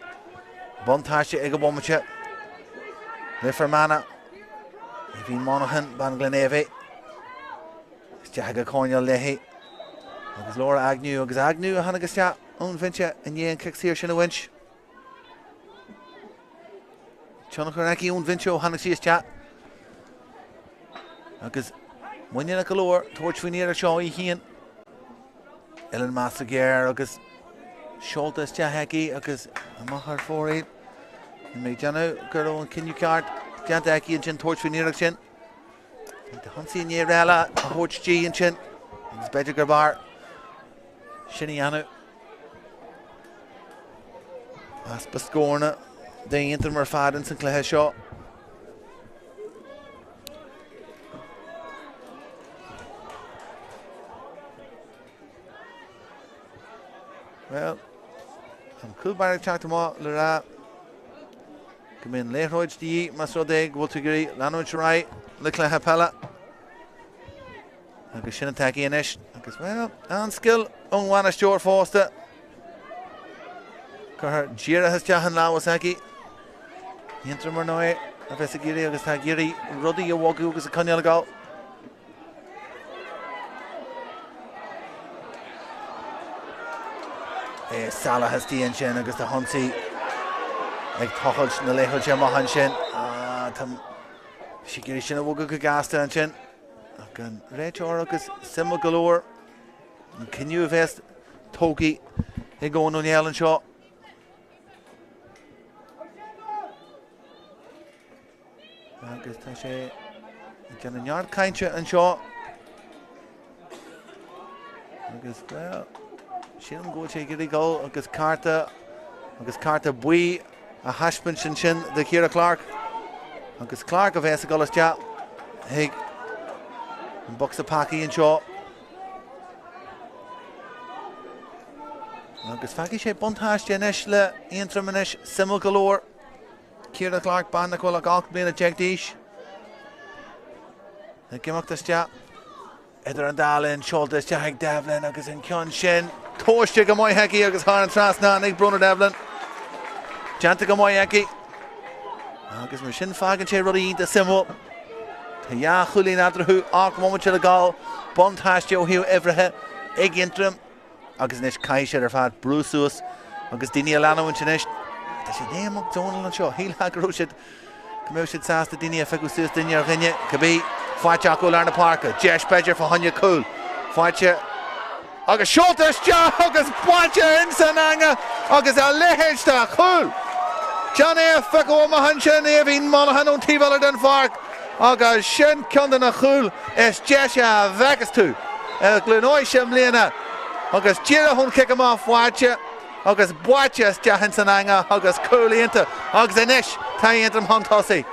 Buntáiste ag an bhomaite le Fermanagh. Aoibhín Monaghan, bean Ghleann Éabha. Isteach ag an choirnéal léi agus Laura Agnew agus Agnew a tháinig isteach ón bhinse i ndiaidh an cic saor sin a bhaint. Tionchar aici ón bhinse ó tháinig sí isteach. Agus muiníneach go leor tabhairt faoin iarracht seo í féin. Uillinn measartha géar agus seolta isteach aici agus amach ar fóraoil. Níl mé ag déanamh go raibh an cinneadh ceart déanta aici ansin tabhairt faoin iarracht sin. Bhí ionsaí i ndiaidh eile a thabhairt di ansin agus b'fhéidir gurbh fhearr sin a dhéanamh. Easpa scóranna d'Aontroim ar fad ins an cluiche seo. Bhuel, an cúl báire ag teacht amach le rá go mbeidh an liathróid de dhíth más rud é go bhfuil tú ag iarraidh leanúint ar aghaidh le cluiche peile. Agus sin atá aici anois. Agus, bhuel, an-scil ón bhainisteoir fosta. Curtha díreach isteach in lámha s'aici. Aontroim ar ndóigh a bheas ag iarraidh agus tá ag iarraidh rudaí a bhogadh agus a coinneáil ag gabháil. É salach istigh ansin agus tá ionsaí ag tochailt na liathróide amach ansin. Tá sí ag iarraidh sin a bhogadh go gasta ansin. Ach an réiteoir agus suimiúil go leor an cinneadh a bheas tógtha ag Eoin Ó Néill anseo. Agus tá sé ag déanamh neart cainte anseo. Agus bhuel, sílim go bhfuil sé ag iarraidh dul agus cárta agus cárta buí a thaispeáint ansin do Chiara Clarke. Agus Clarke a bheas ag dul isteach chuig an bocsa peacaí anseo. Agus fágfaidh sé buntáiste anois le Aontroim anois, suimiúil go leor. Ciara Clarke, bean nach bhfuil ach 18 bliana d'aois, ag imeacht isteach idir an dá linn, seolta isteach ag Devlin agus an ceann sin tomhaiste go maith aici agus thar an trasnán ag Bronagh Devlin. Déanta go maith aici. Agus mar sin fágann sé rudaí iontach suimiúil. Tá dhá chúilín eatarthu, 8 mbomaite le gabháil, buntáiste ó thaobh uimhrithe ag Aontroim. Agus anois caithfidh siad ar fad brú suas agus daoine a leanúint anois. Tá siad ag imeacht Dónal anseo. Shílfeá go raibh siad, go mbeadh siad sásta daoine a phiocadh suas duine ar dhuine. Cibé, faighte acu i lár na páirce. Deis b'fhéidir fá choinne cúl. Faighte agus seolta isteach agus buailte ins an eangach agus a leithéid de chúl! Déan é a phiocadh amach ansin, Aoibhín Monaghan ón taobh eile den pháirc. Agus sin ceann de na cúil is deise a bhfeicfeas tú i gCluain Eois i mbliana agus díreach ón chic amach faighte agus buailte isteach ins an eangach agus cúl iontach agus anois tá Aontroim chun tosaigh.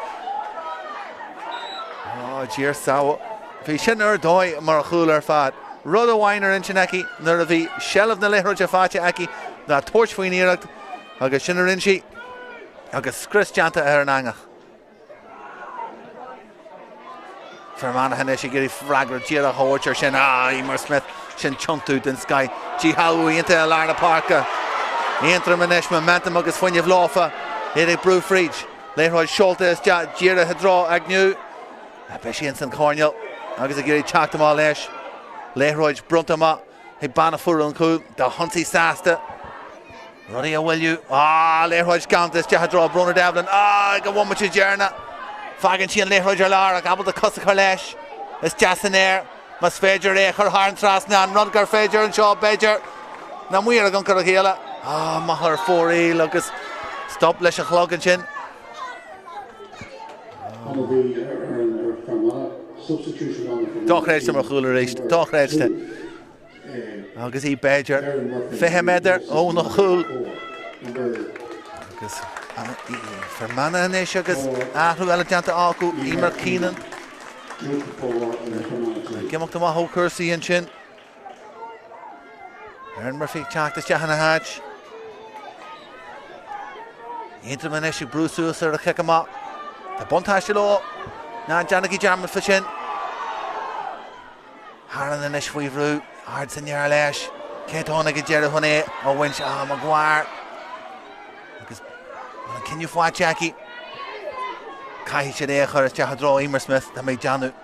Ó, Dia ár sábháil. Bhí sin ar dóigh mar chúl ar fad. Rud amháin ar intinn aici nuair a bhí seilbh na liathróide faighte aici ná tabhairt faoin iarracht agus sin a rinne sí agus scrios déanta ar an eangach. Fear Manach anois ag iarraidh freagra díreach a thabhairt ar sin. Ah, Eimear Smyth, sin tiontú den scoith. Díshealbhú iontach i lár na páirce. Aontroim anois, momentum agus fuinneamh leofa. Iad ag brú fríd. Liathróid seolta isteach díreach i dtreo Agnew. Beidh sí ins an choirnéal agus ag iarraidh teacht amach leis. Liathróid bronnta amach ag bean a fuair an cúl. D'ionsaí sásta. Rudaí a mhoilliú. Ah, liathróid gannta isteach i dtreo Bróna Devlin. Ah, ag an bhomaite deireanach. Faigheann sí an liathróid ar lár ach ábalta cos a chur leis. Isteach san aer. Más féidir é a chur thar an trasnán, rud gur féidir anseo, b'fhéidir. Ná maor ag ioncar a chéile. Ah, maith ar fóraoil agus stop leis an chlog ansin. Dochreidte mar chúl arís, dochreidte. Agus í b'fhéidir 20 méadar ón chúl. Agus Fermanagh anois agus athrú eile déanta acu, Emer Keenan. Ag imeacht amach ó chúrsaí ansin. Erin Murphy ag teacht isteach ina háit. Aontroim anois ag brú suas ar a chic amach. Tá buntáiste leo. Ná déanaigí dearmad faoi sin. Harron anois faoi bhrú. Ard san aer leis. Cé atá ann ag an deireadh chun é a bhaint? Ah, Maguire. Agus an cinneadh faighte aici. Caithfidh siad é a chur isteach i dtreo Emer Smith. Tá mé ag déanamh.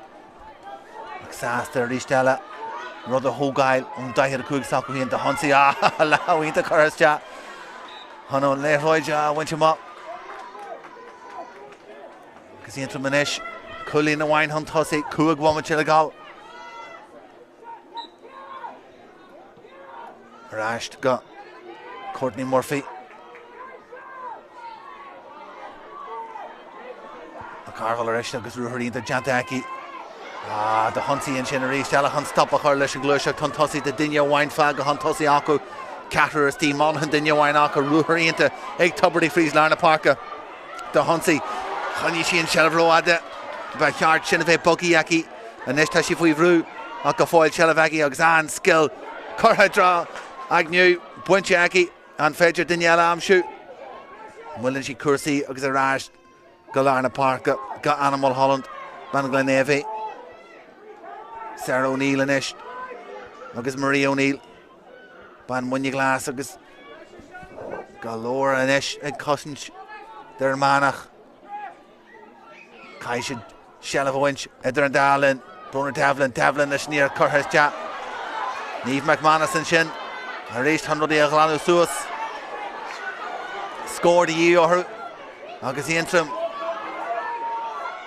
Ach sásta arís eile rud a thógáil ón 45 s'acu féin d'ionsaí lámh iontach curtha isteach chun an liathróid a bhaint amach. Agus Aontroim anois, cúilín amháin chun tosaigh, 5 bhomaite le gabháil. Ar ais go Courtney Murphy. McCarville arís agus ruathar iontach déanta aici. Ah, d'ionsaí ansin arís eile chun stop a chur leis an ghluaiseacht chun tosaigh de duine amháin fágtha chun tosaigh acu. Ceathrar istigh, Monaghan duine amháin acu, ruathar iontach ag Tubridy fríd lár na páirce. D'ionsaí. Choinnigh sí an tseilbh rófhada. Ba cheart sin a bheith bogtha aici. Anois tá sí faoi bhrú ach go fóill seilbh aici agus an-scil curtha i dtreo Agnew bainte aici. An féidir duine eile a aimsiú? Moilleann sí cúrsaí agus ar ais go lár na páirce go Anna Mulholland, bean Ghlenavy. Sarah O'Neill anois agus Marie O'Neill, bean Mhuine Ghlas agus go leor anois ag cosaint d'Fhear Manach. Caithfidh siad seilbh a bhaint idir an dá linn. Bróna Devlin, Devlin leis an iarracht curtha isteach. Niamh McManus ansin arís chun rudaí a ghlanadh suas. Scór de dhíth orthu agus Aontroim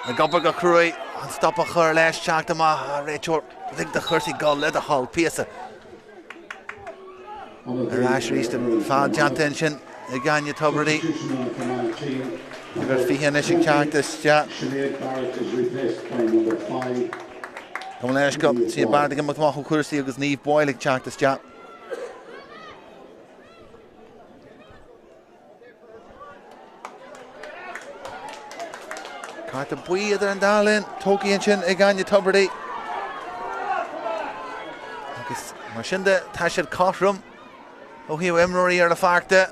ag obair go cruaidh chun stop a chur leis teacht amach. A réiteoir, lig do chúrsaí dul le do thoil, píosa. Ar ais arís an feall déanta ansin ag Áine Tubridy. Uimhir 20 anois ag teacht isteach. Gabh mo leithscéal, Sinéad Barrett ag imeacht amach ó chúrsaí agus Niamh Boyle ag teacht isteach. Cárta buí idir an dá linn, tógtha ansin ag Áine Tubridy. Agus mar sin de, tá siad cothrom ó thaobh imreoirí ar an pháirc de.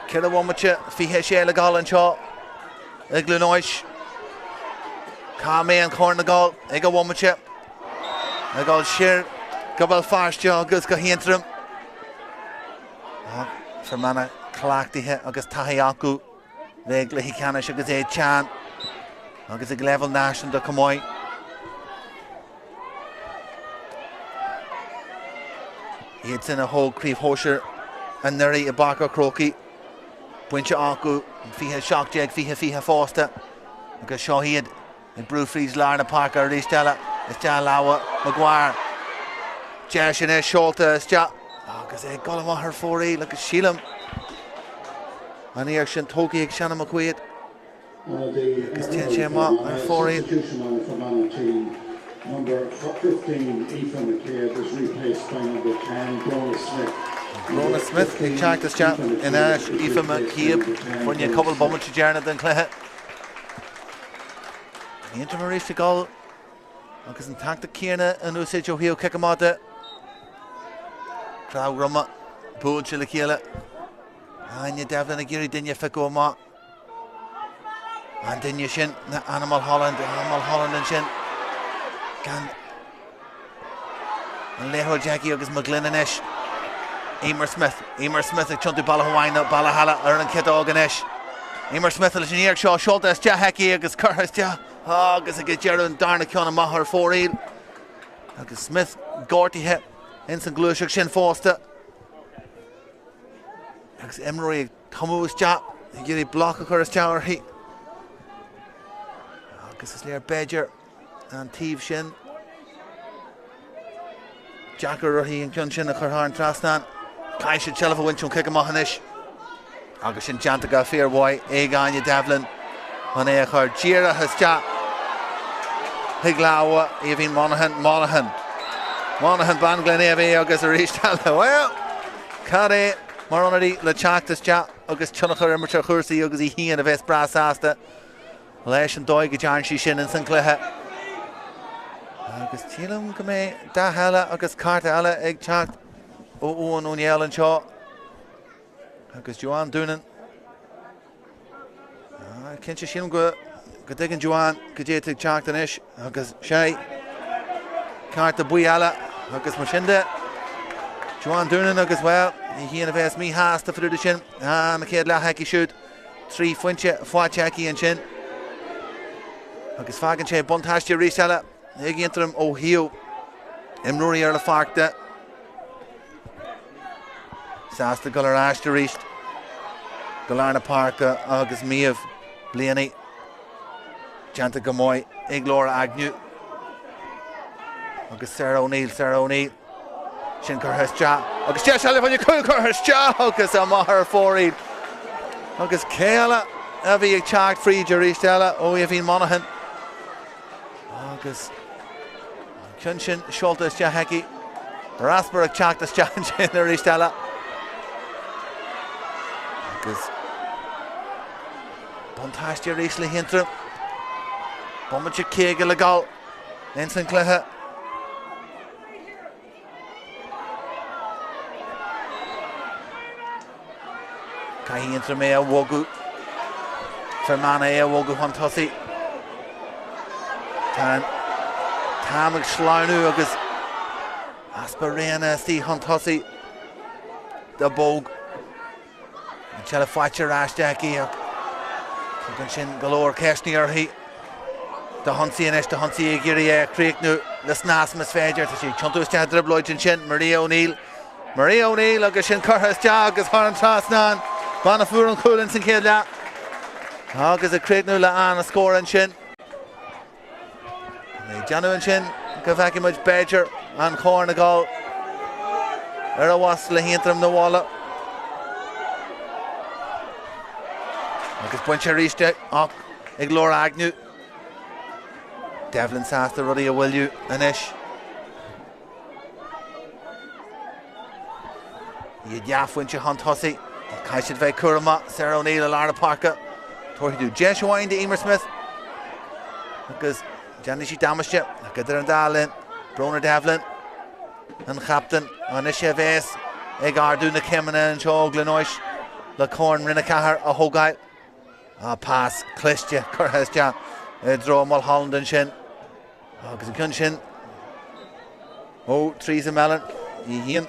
4 bhomaite 26 le gabháil anseo i gCluain Eois. Cá mbeidh an corn ag gabháil ag an bhomaite? Ag dul siar go Béal Feirste agus go hAontroim. Ach Fear Manach cleachtaithe agus taithí acu le gcluichí ceannais agus é teann agus ag leibhéal náisiúnta chomh maith. Iad sin a thóg Craobh Shóisir anuraidh i bPáirc an Chrócaigh, bainte acu in 2017, 2020 fosta agus seo iad Ag brú fríd lár na páirce arís eile isteach i lámha Maguire. Deis anois seolta isteach agus é ag dul amach ar fóraoil agus sílim an iarracht sin tógtha ag Shannon McQuaid agus téann sé amach ar fóraoil. Number 15, Aoife McCabe is replaced by number 10, Bróna Smith. Bróna Smith ag teacht isteach in áit Aoife McCabe. Fá choinne cúpla bomaite deireanach den chluiche. Aontroim arís ag dul agus an tactic céanna in úsáid ó thaobh cic amach de. Crabhdhroma buailte le chéile. Áine Devlin ag iarraidh duine a phiocadh amach. An duine sin ná Anna Mulholland, Anna Mulholland ansin. Gan An liathróid aici agus McGlynn anois. Emer Smith. Emer Smith ag tiontú bealach amháin nó bealach eile ar an chiotóg anois. Eimear Smith leis an iarracht seo seolta isteach aici agus curtha isteach agus ag an deireadh an darna ceann amach ar fóraoil agus Smith gortaithe ins an gluaiseacht sin fosta. Agus imreoirí ag tumadh isteach ag iarraidh bloc a chur isteach uirthi. Agus is léir b'fhéidir an taobh sin. Deacair uirthi an ceann sin a chur thar an trasnán. Caithfidh siad seilbh a bhaint ón chic amach anois. Agus sin déanta go fíormhaith ag Áine Devlin chun é a chur díreach isteach chuig lámha Aoibhín Monaghan. Monaghan. Monaghan bean Ghleann Éabha agus arís eile. Bhuel, cad é mar ionadaí le teacht isteach agus tionchar a imirt ar chúrsaí agus í féin a bheas breá sásta. leis an dóigh go dtearn sí sin ins an gcluiche. Agus sílim go mbeidh dath eile agus cárta eile ag teacht ó Eoin Ó Néill anseo. Agus Joanne Doonan. Ah, cinnte sílim go go dtuigeann Joanne goidé atá ag teacht anois agus sé cárta buí eile agus mar sin de Joanne Doonan agus bhuel í féin a bheas míshásta fá dtaobh de sin. Ah, an chéad leath aici siúd. 3 phointe faighte aici ansin agus fágann sé buntáiste arís eile ag Aontroim ó thaobh imreoirí ar an pháirc de. Sásta dul ar ais arís go lár na páirce agus Méabh Blaney déanta go maith ag Laura Agnew agus Sarah O'Neill, Sarah O'Neill. Sin curtha isteach agus deis eile fá choinne cúl curtha isteach agus amach ar fóraoil. Agus cé eile a bhí ag teacht fríd arís eile ó Aoibhín Monaghan. Agus an ceann sin seolta isteach aici. Rasper ag teacht isteach ansin arís eile. Agus buntáiste arís le hAontroim. Bomaite 50 le gabháil ins an cluiche. Caithfidh Aontroim é a bhogadh. Fear Manach é a bhogadh chun tosaigh. Tá an t-am ag sleamhnú agus easpa roghanna istigh chun tosaigh do Bogue. An tseilbh faighte ar ais aici ach tugann sin go leor ceisteanna uirthi. Dahunty anois, Dahunty ag iarraidh é a chríochnú le snas más féidir. Tá sí ag tiontú isteach i dtrioblóid ansin. Maria O'Neill. Maria O'Neill agus sin curtha isteach agus thar an trasnán. Bean a fuair an cúl ins an chéad leath. Agus ag críochnú le an-scór ansin. Ag déanamh ansin go bhfeicfidh muid b'fhéidir an corn ag dul ar a bhas le hAontroim na bhaile. Agus bainte arís de ach ag Laura Agnew. Devlin sásta rudaí a mhoilliú anois. Iad leathphointe chun tosaigh. Caithfidh siad bheith cúramach. Sarah O'Neill i lár na páirce. Tabharfaidh tú deis amháin d'Emer Smith agus déanfaidh sí damáiste. Ach idir an dá linn, Bróna Devlin, an chaptaen, anois a bheas ag ardú na céimeanna anseo ó Ghleann Eois le Corn Roinn 4 a thógáil. Ah, pas cliste curtha isteach i dtreo Mulholland ansin. Agus an ceann sin ó Theresa Mellon, í féin,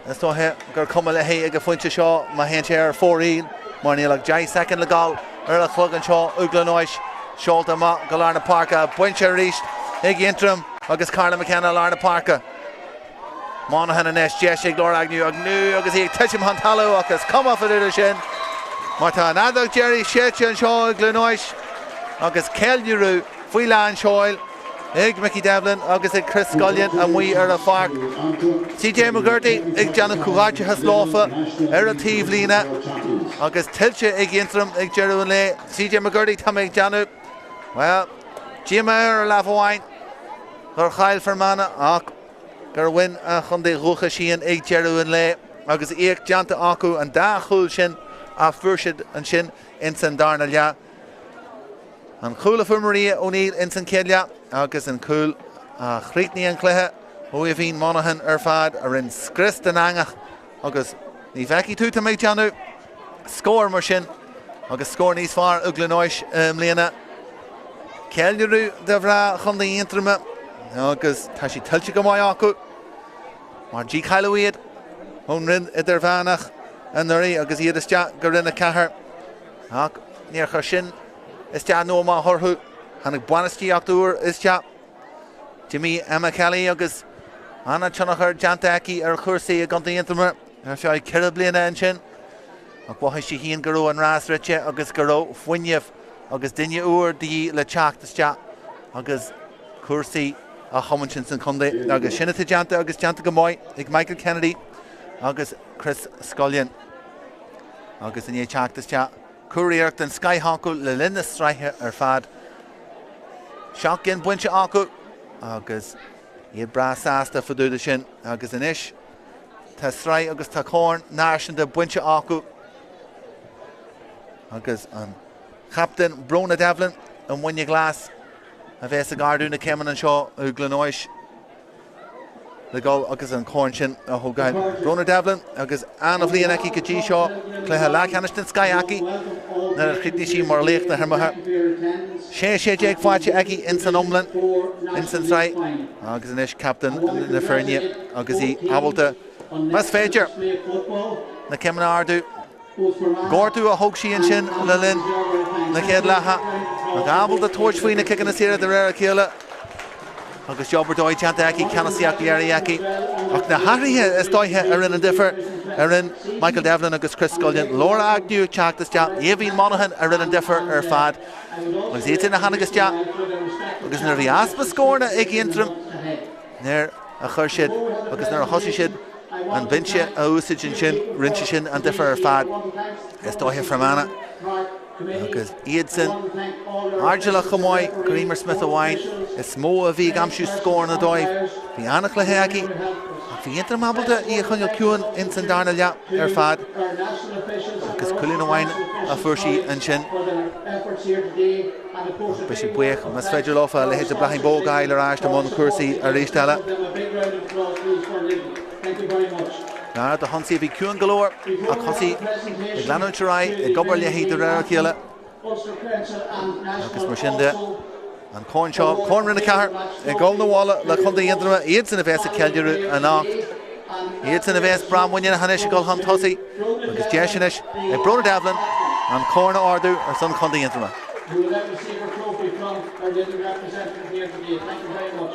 is dóiche gur cuma léi ag an phointe seo má théann sé ar fóraoil mar níl ach 10 soicind le gabháil ar an chlog anseo i gCluain Eois. Seolta amach go lár na páirce, bainte arís ag Aontroim agus Carla McKenna i lár na páirce. Monaghan anois, deis ag Laura Agnew, Agnew agus í ag titim chun talaimh ach is cuma fá dtaobh de sin mar tá an fheadóg deiridh séidte anseo i gCluain Eois agus ceiliúradh faoi lán seoil ag Mickey Devlin agus ag Chris Scullion amuigh ar an pháirc. CJ McGurty ag déanamh comhghairdeachas leofa ar an taobhlíne agus tuillte ag Aontroim ag deireadh an lae. CJ McGurty tá mé ag déanamh, bhuel, díomá air ar lámh amháin gur chaill Fear Manach ach gur bhain a chontae dhúchais féin ag deireadh an lae agus éacht déanta acu an dá chúl sin a fuair siad ansin ins an darna leath. An cúl a fuair Maria O'Neill ins an chéad leath agus an cúl a chríochnaigh an cluiche ó Aoibhín Monaghan ar fad a rinne scrios den eangach agus ní bhfeicfidh tú, tá mé ag déanamh, scór mar sin agus scór níos fearr i gCluain Eois i mbliana. Ceiliúradh do mhná Chontae Aontroma agus tá sé tuillte go maith acu mar dícháilíodh iad ón Roinn Idirmheánach anuraidh agus iad isteach go Roinn 4. Ach níor chuir sin isteach nó amach orthu. Tháinig bainistíocht úr isteach. D'imigh Emma Kelly agus an-tionchar déanta aici ar chúrsaí i gContae Aontroma ar feadh 4 bliana ansin. Ach mhothaigh sí féin go raibh an rás rite agus go raibh fuinneamh agus duine úr de dhíth le teacht isteach agus cúrsaí a thiomáint ins an chontae. Agus sin atá déanta agus déanta go maith ag Michael Kennedy agus Chris Scullion. Agus i ndiaidh teacht isteach, curiarracht den scoith acu le linn na sraithe ar fad. 7 gcinn bainte acu agus iad breá sásta fá dtaobh de sin. Agus anois tá sraith agus tá corn náisiúnta bainte acu agus an chaptaen Bróna Devlin i muine ghlas a bheas ag ardú na céimeanna anseo i gClonois le dul agus an corn sin a thógáil. Bróna Devlin agus an-bhliain aici go dtí seo, cluiche leathcheannais den scoith aici nuair a chríochnaigh sí mar laoch na himeartha. 16 16 faighte aici ins an iomlán ins an tsraith agus anois captaen na foirne agus í ábalta, más féidir, na céimeanna a ardú. Gortú a thóg sí ansin le linn na chéad leatha, ach ábalta tabhairt faoi na ciceanna saora de réir a chéile agus job ar dóigh déanta aici, ceannasaíocht léirithe aici. Ach na hathruithe is dóiche a rinne an difear, a rinne Michael Devlin agus Chris Scullion, Laura Agnew ag teacht isteach, Aoibhín Monaghan a rinne an difear ar fad agus iadsan a tháinig isteach agus nuair a bhí easpa scóranna ag Aontroim, Nuair a chuir siad agus nuair a thosaigh siad an binse a úsáid ansin, rinne sé sin an difear ar fad, is dóiche, Fermanagh agus iadsan airdeallach chomh maith gur Eimear Smyth amháin is mó a bhí ag aimsiú scóranna dóibh. Bhí an-chluiche aici ach bhí Aontroim ábalta í a choinneáil ciúin ins an darna leath ar fad agus cúilín amháin a fuair sí ansin. Ach beidh siad buíoch más féidir leofa a leithéid de Bláithín Bogue a fháil ar ais i mbun cúrsaí arís eile. Gar do hionsaí a bhí ciúin go leor ach thosaigh ag leanúint ar aghaidh ag obair léi de réir a chéile agus mar sin de, an corn seo, Corn Roinn 4, ag dul 'na bhaile le Contae Aontroma, iadsan a bheas ag ceiliúradh anocht. Iadsan a bheas breá muiníneach anois ag dul chun tosaigh agus deis anois ag Bróna Devlin an corn a ardú ar son Chontae Aontroma. Who will then receive her trophy from our little representative here today. Thank you very much.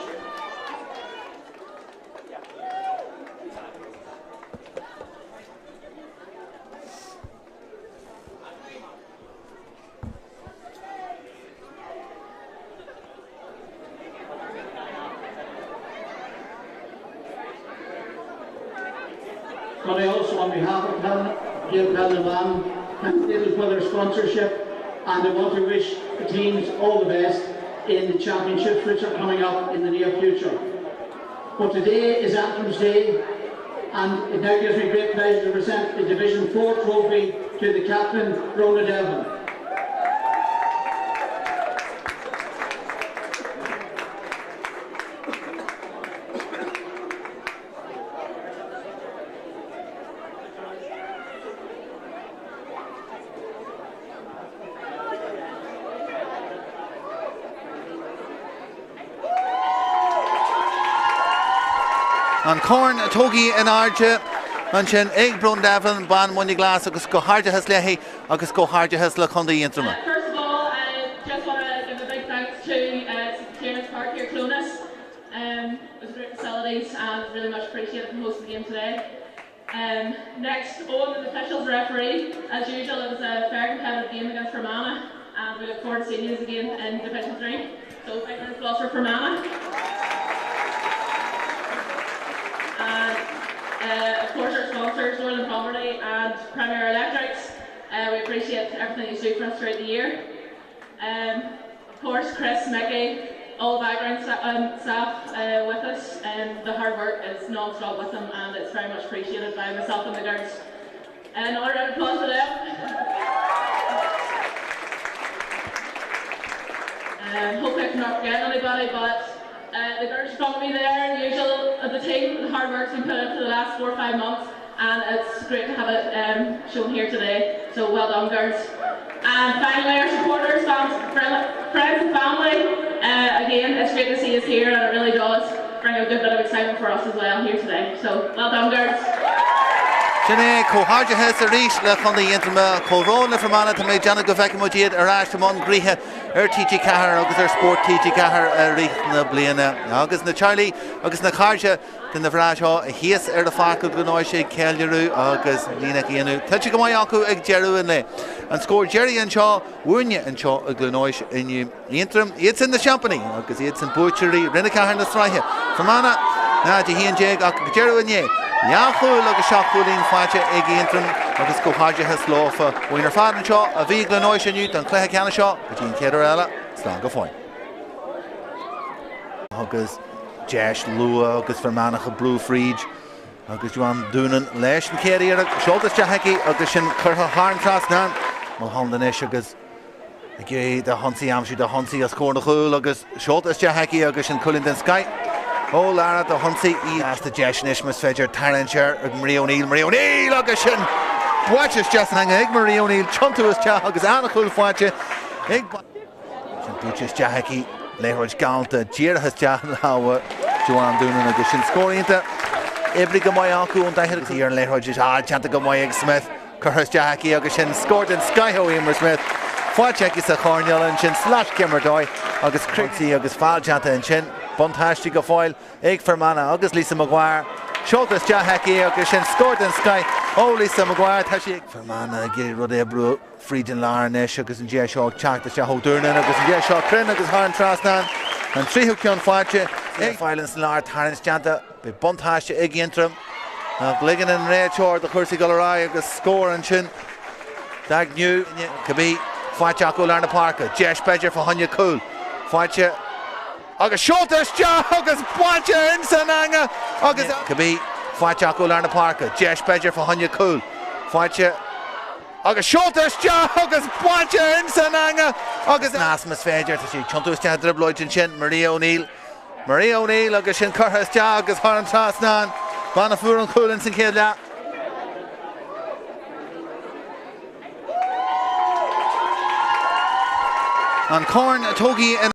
Can I also, on behalf of Gaeil Peil na mBan, thank Lidl for their sponsorship and I want to wish the teams all the best in the championships which are coming up in the near future. But today is Antrim's Day and it now gives me great pleasure to present the Division 4 trophy to the captain, Rona Devlin. An corn tógtha in airde ansin ag Bróna Devlin, bean Mhuine Glas agus comhghairdeachas léi agus comhghairdeachas le Contae Aontroma. First of all, I just want to give a big thanks to uh, St Kieran's Park here, Clones. Um, it was great facilities and really much appreciated for hosting the game today. Um, next, Owen, the officials referee. As usual, it was a fair competitive game against Fermanagh and we look forward to seeing you again in Division 3. So, big round of applause for Fermanagh. And, uh, of course, our sponsors, Northern Poverty and Premier Electrics. Uh, we appreciate everything you do for us throughout the year. Um, of course, Chris, Mickey, all the background sta um, staff uh, with us. Um, the hard work is non-stop with them and it's very much appreciated by myself and the girls. And another round of applause for them. Um, hopefully I cannot forget anybody, but uh, the girls from me there, the usual of the team, the hard work's been put in for the last four or five months, and it's great to have it um, shown here today. So well done, girls. And finally, our supporters, fans, friends and family, uh, again, it's great to see us here, and it really does bring a good bit of excitement for us as well here today. So well done, girls. Sin é, comhghairdeachas arís le Contae Aontroma. Comhbhrón le Fear Manach, tá mé ag déanamh go bhfeicfidh muid iad ar ais i mbun gnoithe ar TG4 agus ar Spórt TG4 i rith na bliana. Agus na teaghlaigh agus na cairde de na mná seo thíos ar an pháirc i gCluain Eois ag ceiliúradh agus ní nach ionadh, tuillte go maith acu ag deireadh an lae. An scór deiridh anseo, uainne anseo i gCluain Eois inniu. Aontroim, iadsan na seaimpíní agus iadsan buaiteoirí Roinn 4 na sraithe. Fear Manach, 0-11 ach ag deireadh inné, dhá chúl agus seacht gcúilín faighte ag Aontroim agus comhghairdeachas leofa uainn ar fad anseo a bhí i gCluain Eois inniu don chluiche ceannais seo. Go dtí an chéad uair eile, slán go fóill. Agus deis luath agus Fear Manach ag brú fríd agus Joanne Doonan leis an chéad iarracht seolta isteach aici agus sin curtha thar an trasnán. Mulholland anois agus Ag iarraidh d'ionsaí a aimsiú d'ionsaí os comhair na gcúl agus seolta isteach aici agus sin cúilín den scoith ó Lara d'ionsaí í. Lasta deis anois más féidir tarraingt air ag Marie O'Neill, Marie O'Neill agus sin buailte isteach san eanga ag Marie O'Neill, tiontú isteach agus an-chúl faighte ag. Sin buailte isteach aici, liathróid galánta díreach isteach i lámha Joanne Doonan agus sin scór iontach. Oibrithe go maith acu ón daichead agus ar an liathróid is déanta go maith ag Smith. Curtha isteach aici agus sin scór den scoith ó Eimear Smith. Faighte aici sa choirnéal ansin, slat-chéim ar dóigh agus ionsaí agus feall déanta ansin. Buntáiste go fóill ag Fear Manach agus Lisa Maguire. Seolta isteach aici agus sin scór den scoith ó Lisa Maguire. Tá sí ag. Fear Manach ag iarraidh rud a oibriú fríd an lár anois agus an deis seo ag teacht isteach ó Doonan agus an deis seo cruinn agus thar an trasnán. An tríú ceann faighte ag. Fáil ins an lár, tarraingt déanta. Beidh buntáiste ag Aontroim ach ligeann an réiteoir do chúrsaí dul ar aghaidh agus scór ansin d'Agnew. Cibé faighte acu i lár na páirce. Deis b'fhéidir fá choinne cúl. Faighte agus seolta isteach agus buailte ins an eanga agus. Cibé faighte acu i lár na páirce. Deis b'fhéidir fá choinne cúl. Faighte agus seolta isteach agus buailte ins an eanga agus. Snas más féidir. Tá sé ag tiontú isteach i dtrioblóid ansin. Maria O'Neill. Maria O'Neill agus sin curtha isteach agus thar an trasnán. Bean a fuair an cúl ins an chéad leath. An corn tógtha in.